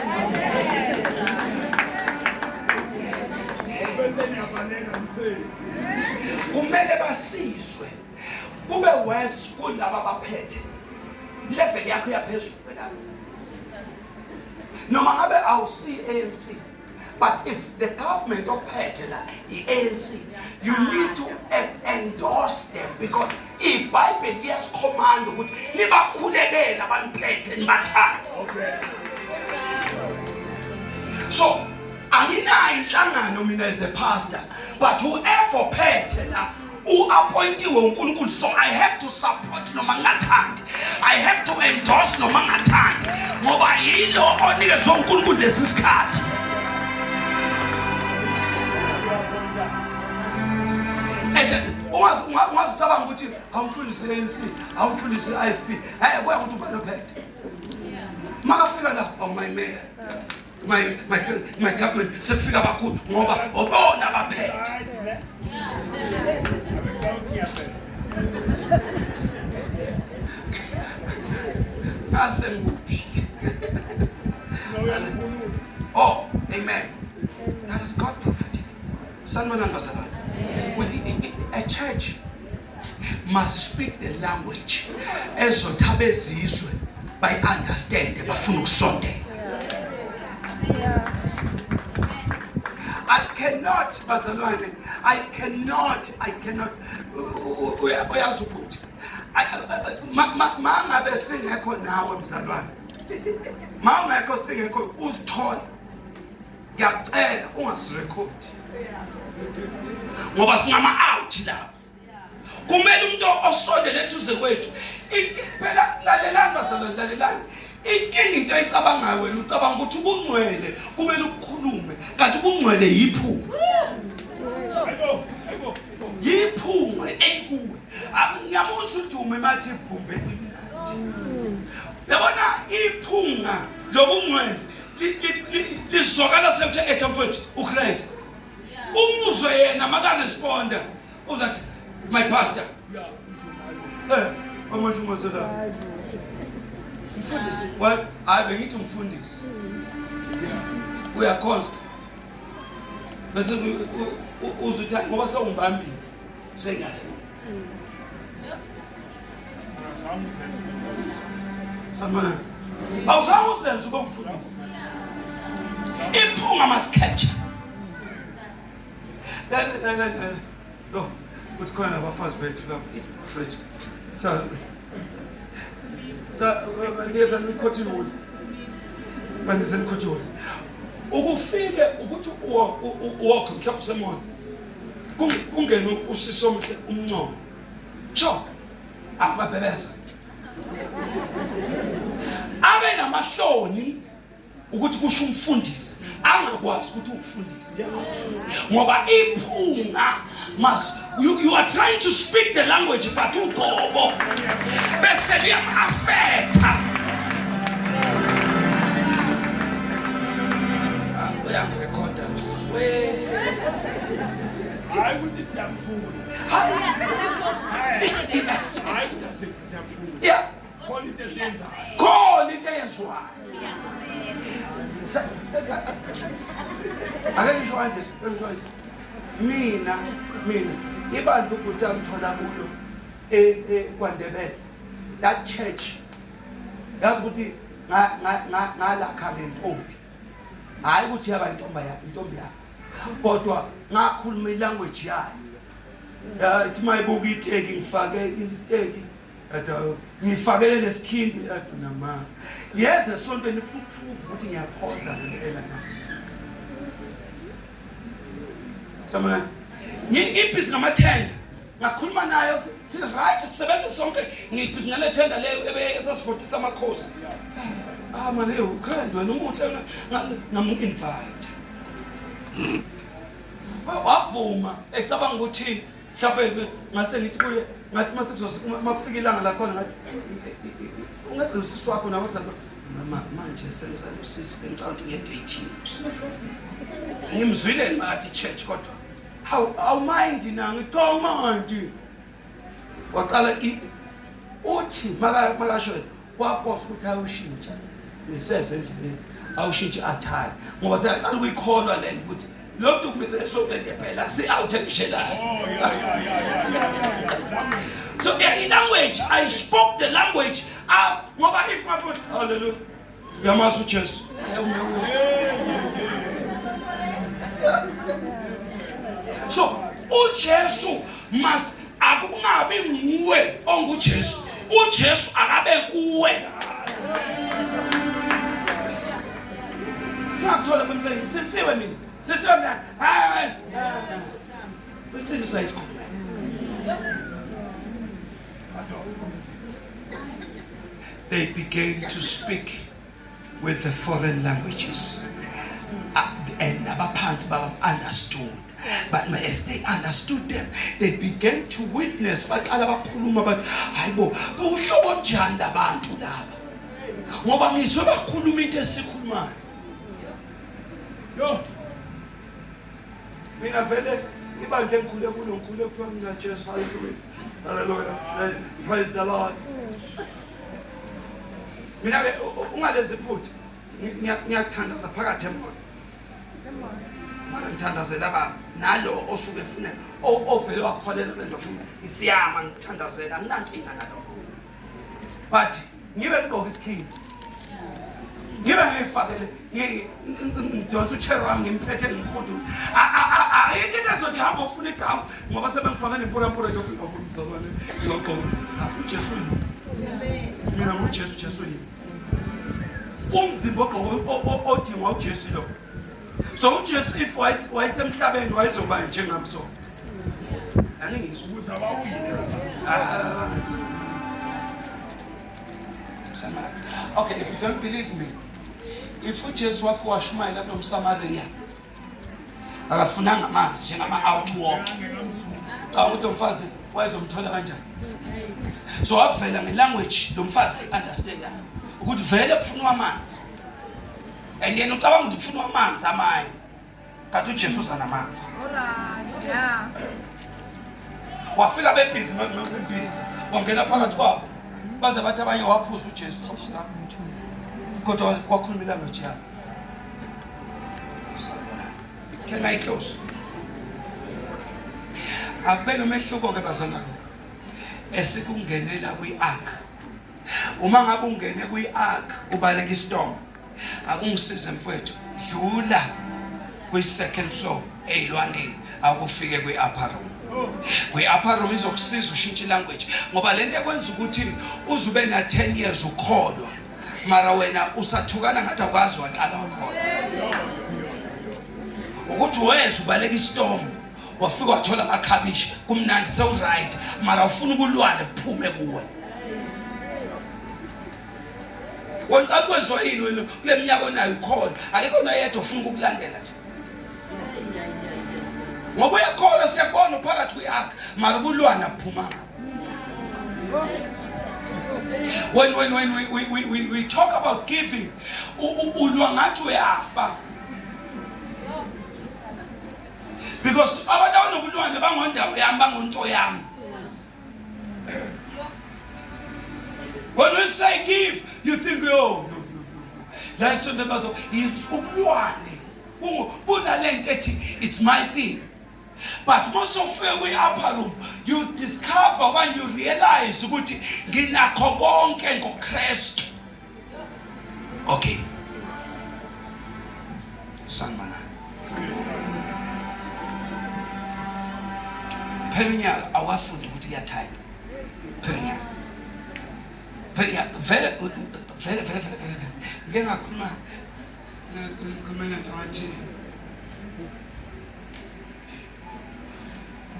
Bese niyabaleka msezi. Kumele basizwe, kube worse kulaba abaphethe. Level yakho yaphezulu lapho, noma ngabe awusi ANC, but if the government ophethe la i-ANC, you need to endorse them because iBhayibheli liyasikhomanda ukuthi nibakhulekele abaniphethe, nibathande. So anginayo inhlangano mina as a pastor, but whoever phethe la u-appointiwe uNkulunkulu, so I have to support noma ngingathandi, I have to endorse noma ngingathandi, ngoba yilo onikezwe uNkulunkulu lesi sikhathi. And ungazi ucabanga ukuthi awumfundisi i-ANC, awumfundisi i-IFP. Hey, kuya ukuthi ubani ophethe. Makafika la, oh my mayor, my government, sekufika abakhulu ngoba obona abaphethe. Right, ne? Abekho ngiyabheka. Ngase nguphi? No, uyakhuluma. Oh, amen. That is God prophetic. Sanibonani bazalwane. With a church must speak the language ezothi abezizwe bayi-understand, bafuna ukusondela. I cannot, bazalwane, I cannot, I cannot. Uyazi ukuthi ma ngabe singekho nawe mzalwane, ma ungekho singekho, uzithole, ngiyacela ungasirekhodi ngoba singama-out lapho. Kumele umuntu osondele eduze kwethu. Phela lalelani bazalwane, lalelani. Inkinga, into oyicabangayo wena, ucabanga ukuthi ubungcwele kumele ubukhulume, kanti ubungcwele yiphunga. Hayibo, hayibo. Yiphunga elikuwe. Ngiyamuzwa udume mathi vumbe elimnandi. Yabona, iphunga lobungcwele lizwakala sekuthe etha mfowethu uChrist umuzwe yena makaresponda, uzathi, "My pastor." Yeah, hayibo. Amanje ungazela mfundisi. What? Hayi, bengithi umfundisi uyakhonza, bese uze uthi, "Hayi, ngoba sewungibambile, sengiyafuna." Awuzange uzenze ube umfundisi. Sanibonani. Awuzange uzenze ube umfundisi. Iphunga must capture. Lo uthi khona nabafazi bethu lapho, mfethu. Cha cha, banizani i-cotton wool, banizani i-cotton wool. Ukufike ukuthi uwalk mhlawumbe usemona. Kungene usisi omhle umncomo. Sho. Amabhebeza. Abe namahloni ukuthi kusho umfundisi angakwazi ukuthi umfundisi ngoba iphunga must you are trying to speak the language but ugcobo bese liyam-affecta. Uyangirekhoda lo sisi we. Hayi ukuthi siyamfuna. Hayi. Hayi It's- hayi ukuthi siyamfuna. Khona into esiyenzayo. Khona into eyenziwayo. Ake ngisho kanje, ake ngisho kanje. Mina ibandla ubhuti angithola kulo kwaNdebele. That church. Yazi ukuthi ngalakha ngentombi. Hayi ukuthi yaba intombi yakhe, intombi yakhe. Kodwa ngakhuluma ilanguage yayo. Ya ithi mayibuka iteki ngifake isiteki. Athi ngifakele nesikhindi athi nama. Yes, esontweni ifuna ukuprove ukuthi ngiyakhonza ngempela na. Samana. Ngibhizi ngamathenda. Ngakhuluma nayo si right sisebenza sonke ngibhizi ngale thenda leyo ebe esasivotisa amakhosi. Ah manje ukhandi wena umuhle ngamu invite. Wavuma ecabanga ukuthi mhlawumbe ngase ngithi kuye ngathi mase makufika ilanga lakhona ngathi ungaze usisi wakho nawe uzalwa mama manje sengizala usisi bengicabanga ukuthi nge-dating ngimzwile ngathi church kodwa how awumind na ngithi awumind waqala uthi makasho kwakosa ukuthi ayoshintsha ngiseze endleleni awushintshe athale ngoba seyaqala ukuyikholwa le nto ukuthi lo muntu ukubize esontweni ngempela kusi-out engishelayo. Oh, yeah. So yeah, i-language, I spoke the language. Ah, ngoba if ngafuna hallelujah uyamazi uJesu. So uJesu must akungabi nguwe onguJesu, uJesu akabe kuwe. Singakuthola kumseni sisiwe mina sisiwe mina hayi uyisindiso ayisikhuluma. They began to speak with the foreign languages. And abaphansi baba understood. But as they understood them, they began to witness. Baqala bakhuluma bathi, hayibo, buhlobo njani labantu laba? Ngoba ngizwe bakhuluma into esikhulumayo. Yo. Mina vele ibandla engikhule kulo ngikhule kuthiwa mina Jesu hallelujah. Hallelujah. Praise the Lord. Mina ke ungalenzi iphutha. Ngiyakuthandaza phakathi emoya. Mara ngithandazela baba nalo osuke efuna ovele wakholela kule nto ofuna isiyama ngithandazela anginankinga nalokho. But ngibe ngigqoke isikhindi. Ngibe ngiyifakele ngidonsa uchero wami ngimphethe ngimhudule. Ayikho into ezothi hamba ufuna igama ngoba sebengifake nempurampura yofika kumzalwane zogqoka. Cha, uJesu yini? Mina nguJesu, Jesu yini? Umzimba ogqoka odingwa uJesu lo. So uJesu if wayesemhlabeni wayezoba njengami so. Aningizwa. Ukuze abawile. Okay, if you don't believe me, if uJesu wafika washumayela kunomSamaria, akafunanga amanzi njengama out walk. Cha ukuthi lo mfazi wayezomthola kanjani? So wavela ngelanguage lo mfazi ayi-understandayo ukuthi vele kufunwa amanzi. And yena ucabanga ukuthi kufunwa amanzi amanye. Kanti uJesu uza namanzi. Wafika bebhizi bebhizi wangena phakathi kwabo. Baze bathi abanye waphuza uJesu waphuza. Kodwa wakhuluma ilanguage yabo. Sanibonani. Can I close? Akube nomehluko ke bazalwane esikungenela kwi-ark. Uma ngabe ungene kwi-ark ubaleka istorm, akungisize mfowethu, dlula kwi-second floor eyilwaneni akufike kwi-upper room. Kwi-upper room izokusiza ushintshe ilanguage ngoba lento ekwenza ukuthi uzube na 10 years ukholwa mara wena usathukana ngathi awukazi waqala wakholwa. Ukuthi weza ubaleka istorm, wafika wathola amakhabishi, kumnandi sewu-right, mara ufuna ubulwane buphume kuwe. Wena kwenziwa yini wena kule minyaka onayo ukhona, akekho noyedwa ofuna ukukulandela nje. Ngoba uyakholwa, siyakubona uphakathi kwi-ark, mara ubulwane abuphumanga. When we talk about giving, ulwa ngathi uyafa. Because abantu abanobulwane bangondawo yami, bangonto yami. When we say give, you think, yo, yo, yo, yo. La isonto bazo, it's ubulwane. Bunalento ethi it's my thing. But most of kwi-upper room, you discover when you realize ukuthi nginakho konke ngoKristu. Okay. Sanibonani. Phela unyaka awafundi ukuthi kuyatithe. Phela unyaka. Phela unyaka vele vele vele vele vele. Ngike ngakhuluma ngikhuluma ngento ngathi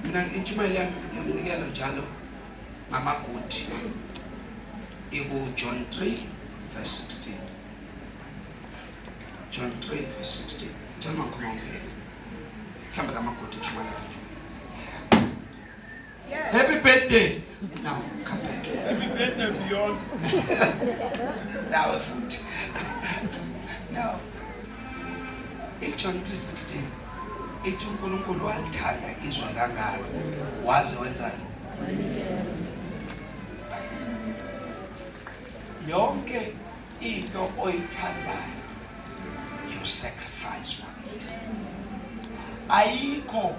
mina intshumayelo yami yomnikelo njalo ngamagudi iku John 3 verse 16. John 3 verse 16. Njalo mangikhuluma ngomnikelo. Mhlawumbe ngamagudi intshumayelo. Happy birthday. Now come back here. Happy birthday, Beyond. Nawe futhi. Now iJohn 3:16 ithi uNkulunkulu walithanda izwe kangaka waze wenzani? Yonke into oyithandayo, you sacrifice for it. Ayikho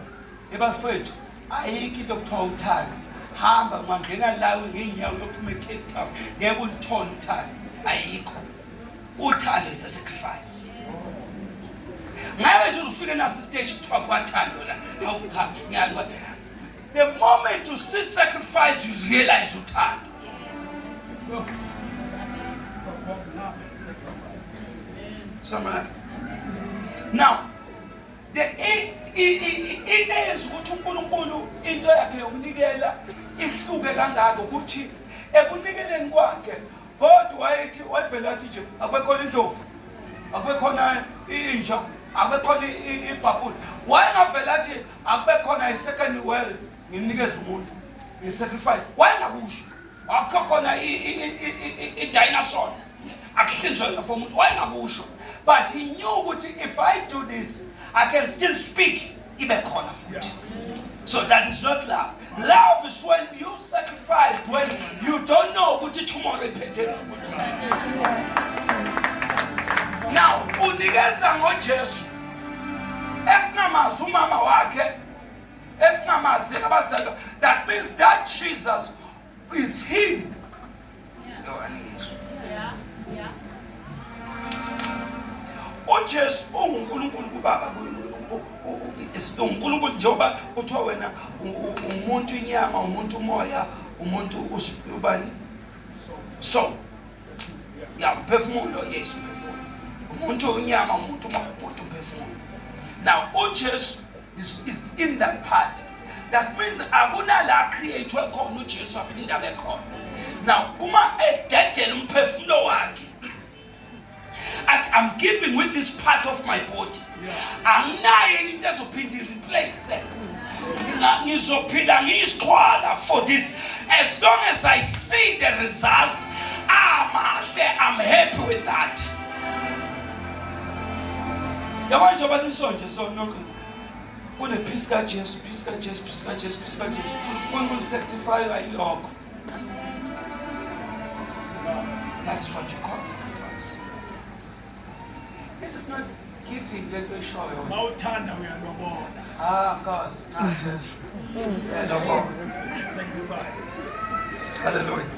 ebafethu, ayikho into okuthiwa uthando. Hamba, ungangena la ngeenyawo uyophuma eCape Town, ngeke ulithole uthando. Ayikho. Uthando is a sacrifice. Ngeke nje ufike naso stage kuthiwa kwathando la. Hawu cha, ngiyakwa. The moment you see sacrifice, you realize uthando. Perform love and sacrifice. Somewhere. Now, the into eyenza ukuthi uNkulunkulu into yakhe yokunikela ihluke kangaka ukuthi ekunikeleni kwakhe kodwa wayethi wayevele athi nje akube khona indlovu, akube khona inja, akube khona ibhabhula. Wayengavele athi akube khona i-second world, ngimnikeze umuntu, ngisacrifice. Wayengakusho. Akukho khona i-dinosaur akuhlinzwe yona for umuntu. Wayengakusho, but he knew ukuthi if I do this, I can still speak ibe khona futhi. So that is not love. Love is when you sacrifice when you don't know ukuthi tomorrow iphethe. Now unikeza ngoJesu esingamazi umama wakhe, esingamazi abazali. That means that Jesus is him. Yo, aningizwa. UJesu unguNkulunkulu kuBaba, unguNkulunkulu njengoba kuthiwa wena umuntu inyama, umuntu umoya, umuntu ubani, so ya umphefumulo. Yes, umphefumulo, umuntu unyama, umuntu umoya, umuntu umphefumulo. Now uJesu is in that part. That means akunala create khona uJesu aphinda abe khona. Now uma ededela umphefumulo wakhe athi, "I'm giving with this part of my body," anginayo enye into ezophinda i-replace. Ngizophila ngiyisiqhwala for this. As long as I see the results amahle, I'm happy with that. Yabona, njengoba nisonje so nonke kune-peace kaJesu, peace kaJesu, peace kaJesu, peace kaJesu. UNkulunkulu certify yilokho. That is what you call sacrifice. This is not giving lento eshoyo. Mawuthanda uyalobola. Ah, Nkosi, cha Jesu. Uyalobola. Sacrifice. Hallelujah.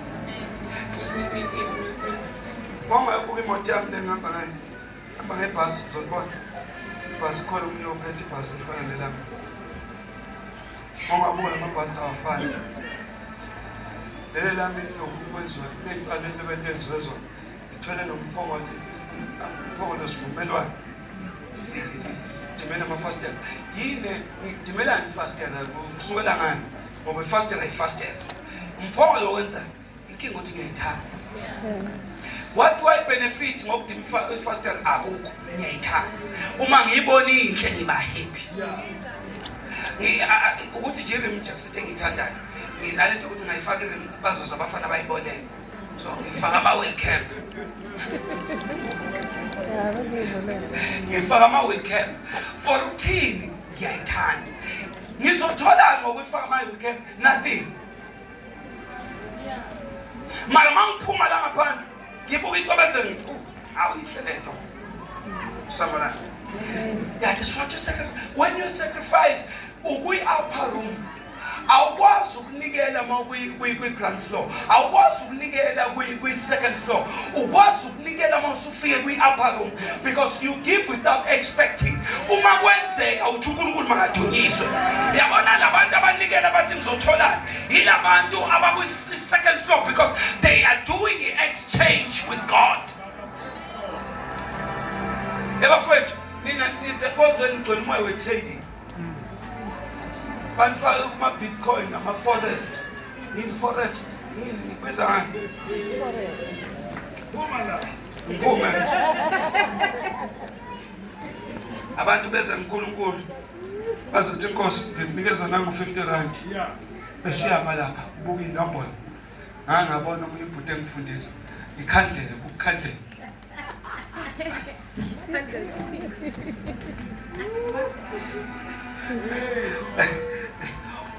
Bonga imoto yami lengihamba ngayo. Hamba ngebhasi, uzolibona. Ibhasi khona omunye ophethe ibhasi elifana nelami. Ongabuka lamabhasi awafani. Leli lami lokwenziwa lento lento belenziwe zona. Ithwele nomphongolo, umphongolo sivumelwano. Ngidimela amafastela. Yini ngidimelani ifastela? Kusukela ngani? Ngoba ifastela ifastela. Umphongolo wenzani? Inkinga ukuthi ngiyayithanda. What do I benefit ngokudima ifastela? Akukho. Ngiyayithanda. Uma ngiyibona inhle ngiba happy. Ukuthi nje irim nje kusithe engiyithandayo. Nginalento ukuthi ngayifaka irim bazoza abafana bayiboleke. So ngifaka ama-wheel cap. Ngifaka ama-wheel cap. For ukuthini? Ngiyayithanda. Ngizotholani ngokuyifaka ama-wheel cap? Nothing. Mara mangiphuma la ngaphandle ngibuka icobezelo ngithi awu yihle lento. Sanibonani. That is what you sacrifice. When you sacrifice ukwi-upper room awukwazi ukunikela uma kwi-ground floor, awukwazi ukunikela kwi-second floor, ukwazi ukunikela uma usufike kwi-upper room, because you give without expecting. Uma kwenzeka uthi uNkulunkulu makadunyiswe. Yabona labantu abanikela bathi ngizotholani, yilabantu abakwi-second floor, because they are doing i-exchange with God. Ebafowethu, nina nisenkonzweni nigcwele umoya we-trading. Banifake kuma-bitcoin nama-forest. I-forex yini kubiza ngani? Ngiphume. Abantu beze kuNkulunkulu bazothi inkosi ngikunikeza nangu 50 rand. Bese uyama lapha ubuka inombolo. Ngangabona omunye ubhuti engifundisa ikhandlela ukukhandlela.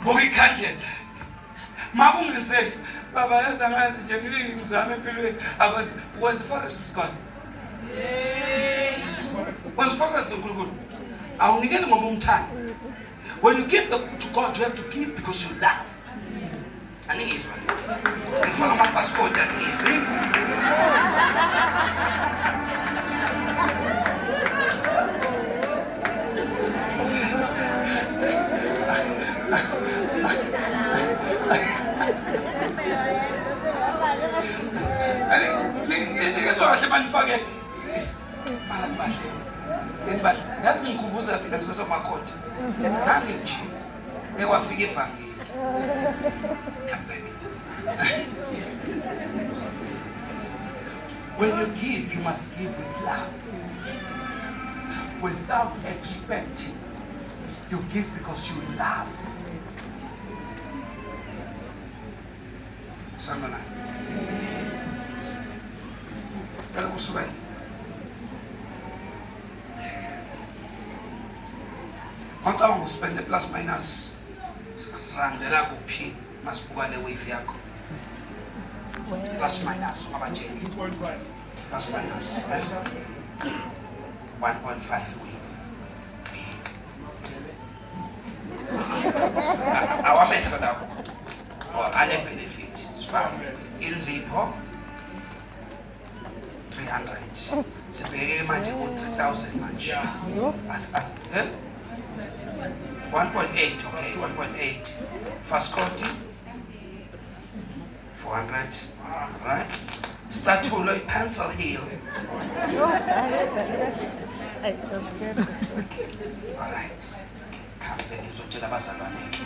Buka ikhandlela. Makungenzeki baba yazi angazi nje ngilingi ngizame empilweni akwazi was forest with God. Was forest uNkulunkulu. Awunikeli ngoba umthanda. When you give to God, you have to give because you love. Aningizwa. Ngifaka amafasikoti aningizwa. Ningizwa kahle manifake mara nibahle. Nibahle. Yazi ngikhumbuza mina ngisesomakoti. Nami nje ekwafika ivangeli. Come back. When you give, you must give with love. Without expecting. You give because you love. Sanibonani. Cela kusukela. Mawucabanga uspende plus minus sirangela kuphi masibuka le wave yakho? Plus minus ungabatsheli. 2.5. Plus minus 1.5 wave. Awamehlo lawo. Ane benefit. It's fine. Inzipho 300. Sibheke manje ku 3000 manje. As as eh 1.8, okay, 1.8. Faskoti 400, right? Statulo pencil heel. All right. Come back ngizotshela abazalwane ke.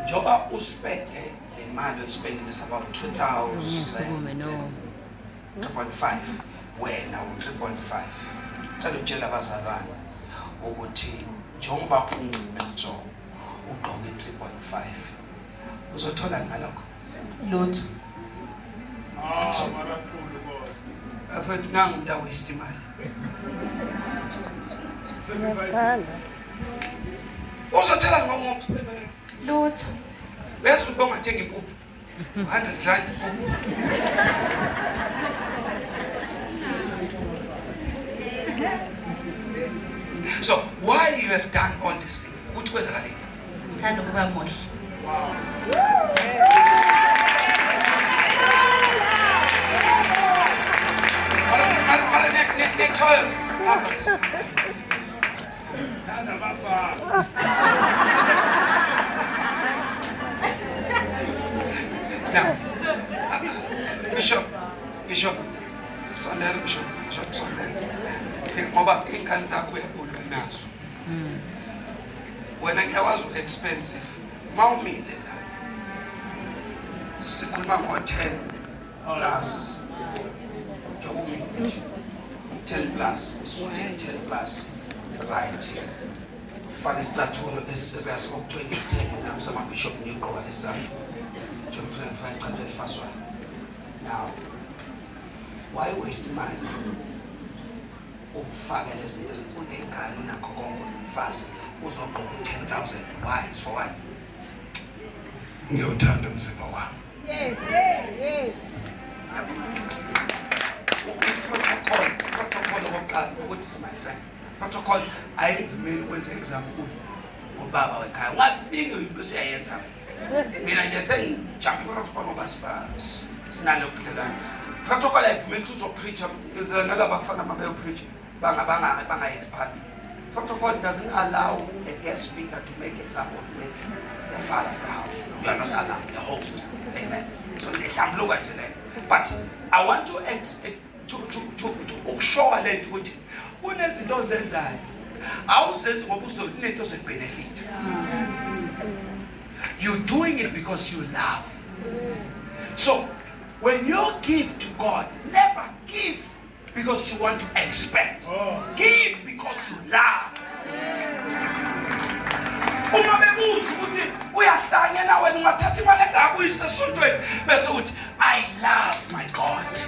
Njoba uspende le mali oyispendile is about 2000. Ngisukume no. 3.5 wena u-3.5. Cela utshela abazalwane ukuthi njengoba unso ugqoke i-3.5 uzothola ngalokho Lutho. Ah, mara nkulu kodwa. Afethu nangu umuntu awaste imali. Sacrifice. Uzothola ngokuspenda. Lutho. Uyazi ukuthi bongathenga impuphu 100 rand impuphu. So why you have done all this thing? Ukuthi kwenzakaleni? Ngithanda ukuba muhle. Mara ne-toilet. Hamba sister. Thanda abafana. Now, Bishop, Bishop, sondela Bishop, Bishop, sondela. Ngoba iy'ngane zakho uyakulwa nazo. Wena ngiyawazi u-expensive. Uma umile la, sikhuluma ngo-10 plus. Njengoba umile nje. 10 plus, isuthi 10 plus. Right. Faka isicathulo esiserious okuthiwa ngisithenge nami samabishop ngiyigqoka lesami. Njengoba ngifaka icathulo elifaswayo. Now, why waste imali ufake lezi zinto uney'ngane unakho konke unomfazi uzogqoka u-10 000? Why? It's for what? Ngiyawuthanda umzimba wami. Yes. I-protocol, protocol okokuqala ukuthi is my friend, protocol ayivumeli ukwenza example ngubaba wekhaya ungabingi bese uyayenza. Mina nje sengijump i-protocol ngoba sinalo budlelwane. Protocol ayivumeli ukuthi uzopreacha nalaba kufana uma beyopreacha bangayenzi phambili. Protocol doesn't allow a guest speaker to make example with the father of the house. You are not allowed, the host. Amen. So ihlambuluka nje leyo. But I want to ex to to to to ukushowa lento ukuthi kunezinto ozenzayo awuzenzi ngoba uzonento ozoyibenefit. You're doing it because you love. So when you give to God, never give because you want to expect. Give because you love. Uma bebuza ukuthi uyahlanya na wena ungathatha imali engaka uyise esontweni, bese uthi, "I love my God."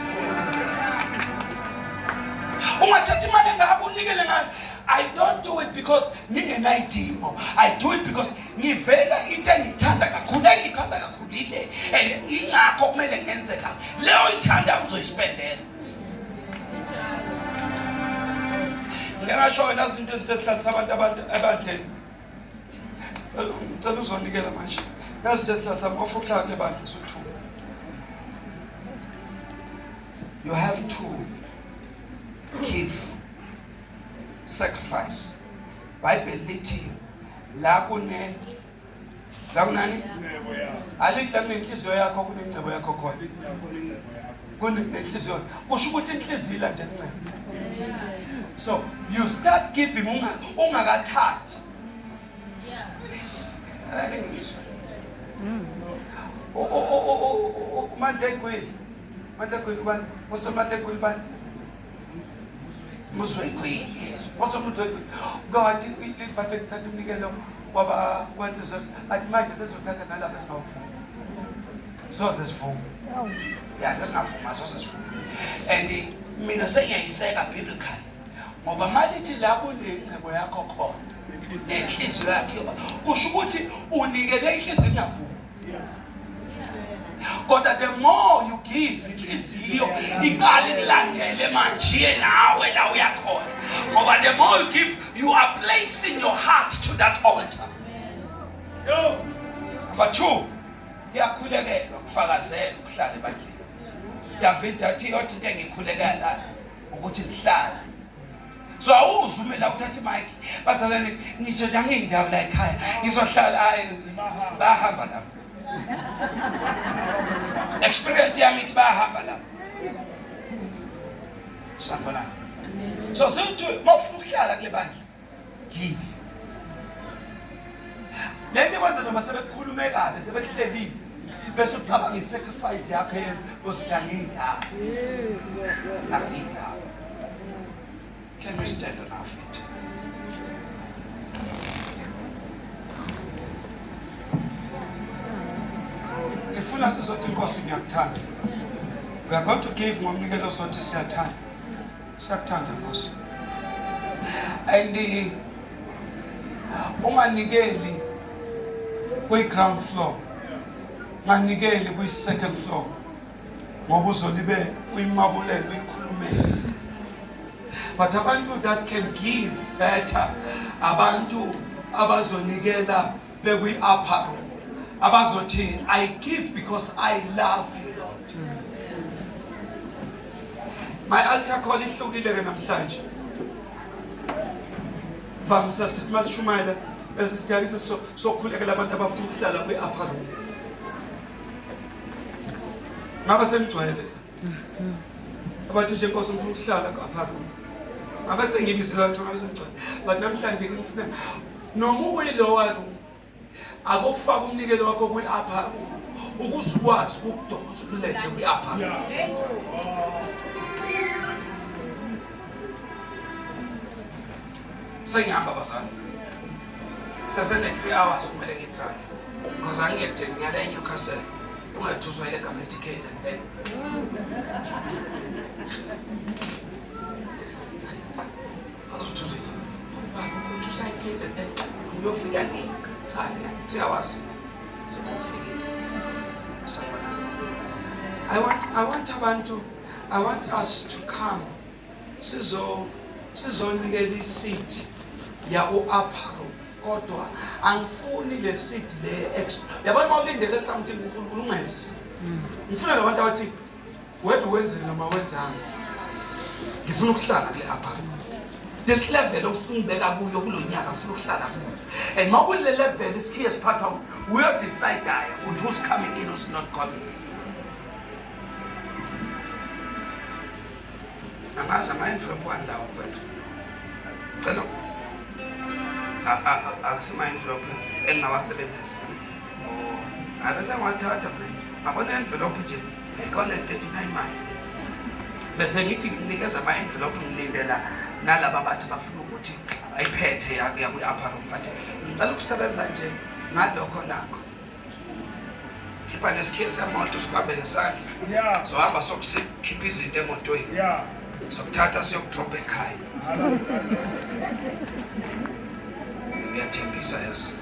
Ungathatha imali engaka unikele ngayo, "I don't do it because ngingenayidingo, I do it because ngivela into engithanda kakhulu, engithanda kakhulu ile, and ingakho kumele ngenze kahle." Leyo ithanda uzoyispendela. Ngingasho wena izinto ezinto ezihlalisa abantu ebandleni. Ngicela uzonikela manje. Nazi izinto ezihlalisa ngofa ukuhlala kule bandla sothu. You have to give sacrifice. Bible lithi la kune la kunani Ingcebo yakho. Alithi la kunenhliziyo yakho kunengcebo yakho khona. Yakho ingcebo yakho. Kunenhliziyo kusho ukuthi inhliziyo ilandela incebo. So you start giving ungakathathi. Ake ngizwe uMandla Egwili, Mandla Egwili ubani? Usomandla Egwili bani? Muzwe Egwili, yes, Muzwe Egwili. Kwathi ibhayibheli lithatha umnikelo waba kwenhliziyo, athi manje sezothatha nalabo esingawufuni, soze sivume ya lesingavuma, soze sivume. And mina sengiyayiseka biblically ngoba malithi la kunengcebo yakho khona nenhliziyo yakho yoba kusho ukuthi unikele inhliziyo ingavumi, kodwa the more you give, inhliziyo iqala ikulandele manje iye nawe la uyakhona, ngoba the more you give, you are placing your heart to that altar. Yo. Number two, kuyakhulekelwa kufakazela ukuhlala ebandleni. David athi yodwa into engikhulekela ukuthi ngihlale. So awuzume la uthatha imic, "Bazalwane, ngisho nje angiyindawo la ekhaya, ngizohlala." Hayi, bayahamba lapho. Experience yami ithi bayahamba lapho. Sanibonani. So sithi mawufuna ukuhlala kule bandla, give. Le nto ikwenza noma sebekukhulume kabi, sebehlebile, bese ucabanga i-sacrifice yakho eyenza uzothi angiyindawo, angiyindawo. Can we stand on our feet? Ngifuna sizothi, "Inkosi, ngiyakuthanda." We are going to give ngomnikelo sothi siyathanda, siyakuthanda Nkosi. And unganikeli kwi-ground floor, unganikeli kwi-second floor, ngoba uzolibe uyimabulele uyikhulumele. But abantu that can give better, abantu abazonikela bekwi-upper room, abazothi, "I give because I love you, Lord." My altar call ihlukile ke namhlanje. Vamisa sithi masishumayela esijayise sokhulekela abantu abafuna ukuhlala kwi-upper room. Ngabe sengigcwele abathi nje, "Nkosi, ngifuna ukuhlala ku-upper room." Ngabe sengibizile lutho ngabe sengigcwele. But namhlanje ngifuna noma ukuyilowa room akufaka umnikelo wakho kwi-upper room ukuze ukwazi ukudonsa ukulethe kwi-upper room. Sengihamba bazali. Sesene 3 hours kumele ngidrive. Because angiyekutheni ngiyala eNewcastle. Ungathuswa ile gama elithi KZN. Azothuswa yini? Uthuswa iKZN. Uyofika nini? Cha, 3 hours. Sekufikile. Sanibona. I want abantu, I want us to come. Sizonikela iseed yaku upper room. Kodwa angifuni le seed le yabona uma ulindele something uNkulunkulu ungezi. Ngifuna labantu abathi whether wenzile noma wenzanga. Ngifuna ukuhlala kule upper room. This level ofuna ubeka kuyo kulo nyaka ngifuna ukuhlala kuyo. And mawukule level isikhiye siphathwa uyodecide ukuthi who's coming in, who's not coming in. Angazi ama-envelope wani lawo mfethu. Cela akusima-envelope engingawasebenzisa. Oh, hayi bese ngiwathatha mina. Ngabona i-envelope nje 439 mali. Bese ngithi nginikeza ama-envelope ngilindela nalaba bathi bafuna ukuthi ayiphethe yakuya kwi-upper room but ngicela ukusebenza nje ngalokho nakho. Khipha nesikhiye semoto sibambe ngesandla. Sohamba sokusikhipha izinto emotweni. Sokuthatha siyokudropa ekhaya. Ngiyathembisa yazi.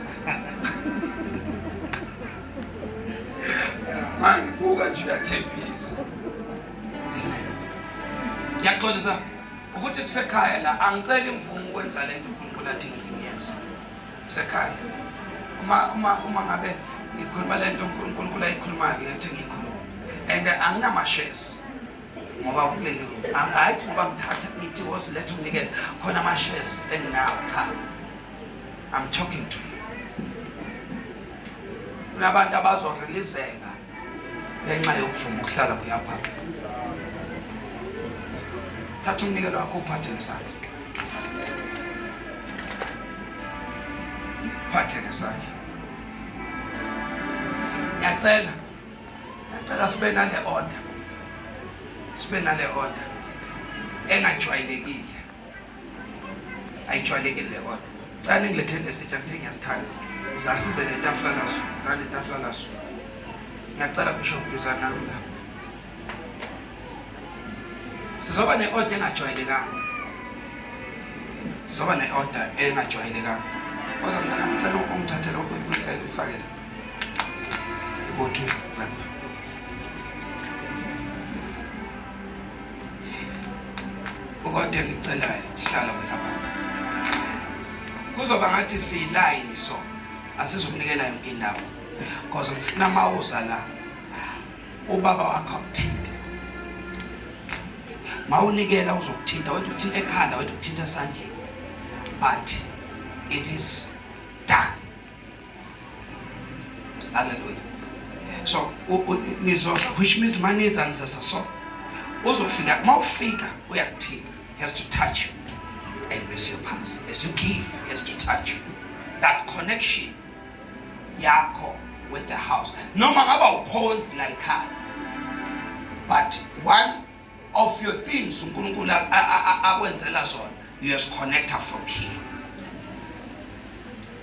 Mangibuka nje uyathembisa. Amen. Ngiyaxolisa ukuthi kusekhaya la angiceli imvumo ukwenza lento uNkulunkulu athi ngiyenze. Kusekhaya. Uma ngabe ngikhuluma lento uNkulunkulu ayikhulumayo ngiyathi ngiyikhuluma. And anginama-shares. Ngoba kuleli room angayithi ngoba ngithatha ngithi woziletha umnikelo khona ama-shares enginawo. Cha, I'm talking to you. Kunabantu abazorelizeka ngenxa yokuvuma ukuhlala kwi-upper. Thatha umnikelo wakho uphathe ngesandla. Phathe ngesandla. Ngiyacela. Ngiyacela sibe nale order. Sibe nale order engajwayelekile. Ayijwayelekile le order. Cela ningilethele lesitsha ngithe ngiyasithanda. Sasize netafula laso, zane netafula laso. Ngiyacela Bishop biza nami la. Sizoba ne-order engajwayelekanga. Sizoba ne-order engajwayelekanga. Woza mntana, ngicela ungithathele uyicele uyifakele. Ibothu lapha. Kodwa engicelayo hlala wena baba. Kuzoba ngathi siyilayini so asizukunikela yonke indawo. Because ngifuna mawuza la ubaba wakho akuthinte. Mawunikela uzokuthinta, wena ukuthinta ekhanda, wena ukuthinta esandleni. But it is done. Hallelujah. So nizoza, which means maniza nizasa so uzofika, mawufika uyakuthinta. He has to touch you and miss your pass. As you give, he has to touch you. That connection yakho with the house. Noma ngaba ukhonzi la ekhaya. But one of your things uNkulunkulu akwenzela zona, you has connector from here.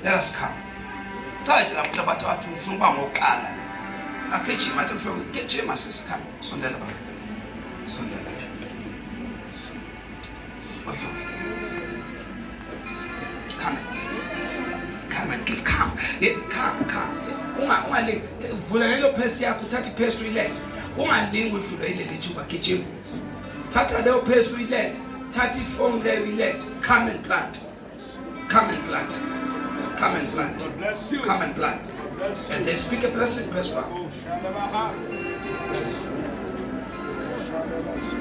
Let us come. Cha nje lapho abantu athi ufuna ukuba ngokuqala. Agijima athi ufuna gijima sisi come sondela baba. Sondela. Come and give. Come and give. Come. Yeah, come, come. Ungalingi vula lelo phesi yakho, uthatha iphesi uyilethe. Ungalingi udlule ileli thuba, gijima. Thatha leyo phesi uyilethe. Thatha ifoni leyo uyilethe. Come and plant. Come and plant. Come and plant. God bless you. Come and plant. God bless you. As they speak a blessing, Pastor. Oh, Shalabaha. Bless you. Shalabasu.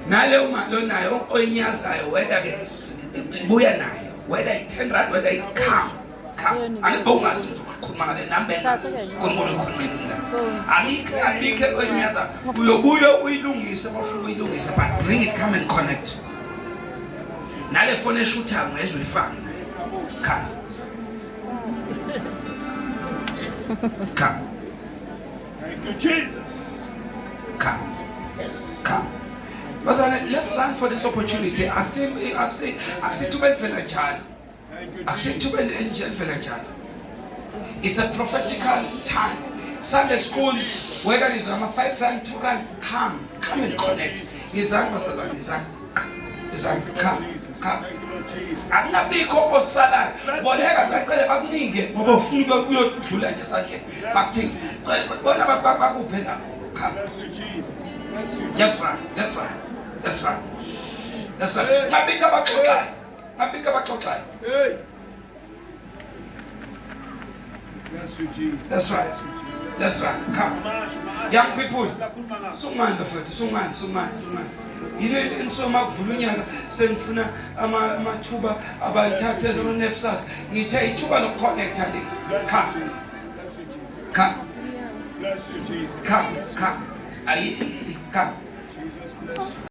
Naleyo mali onayo oyinyazayo, whether ke buya nayo, whether i-10 rand, whether i come, come. Angibe ungazi ukuthi uzokhuluma ngale nami bengazi. uNkulunkulu ukhulume mina. Alikho abikho onyaza. Uyobuya uyilungise bafuna uyilungise but bring it come and connect. Nale phone eshuthayo ngezwe uyifake nayo. Come. Come. Thank you, Jesus. Come. Come. Bazalwane, let's run for this opportunity. Akusi akusi akusithuba elivela njalo. Thank you, Akusithuba elivela njalo. It's a prophetical time. Sunday school, whether it's ama 5 rand, 2 rand, come. Come and connect. Izani bazalwane, izani. Izani, come. Come. Thank you, Lord Jesus. Akunabikho osalayo. Boleka bacele bakunike ngoba ufuna ukuyodlula nje esandleni. Bakuthini? Bona bakuphe la. Come. Bless you, Jesus. Bless you. That's right. That's right. That's right. That's right. Ngabikho abaxoxayo. Ngabikho abaxoxayo. Hey. Bless you, Jesus. That's right. That's right. Come. Young people. Sungani bafethu, sungani, sungani, sungani. Yile insoma kuvula unyaka senifuna amathuba abalithathe ezoNFSAS. Ngithe ithuba lokuconnecta leli. Bless Come. you, Jesus. Bless you, Jesus. Come. Bless you, Jesus. Come. Come. Ayi come. Jesus, bless you.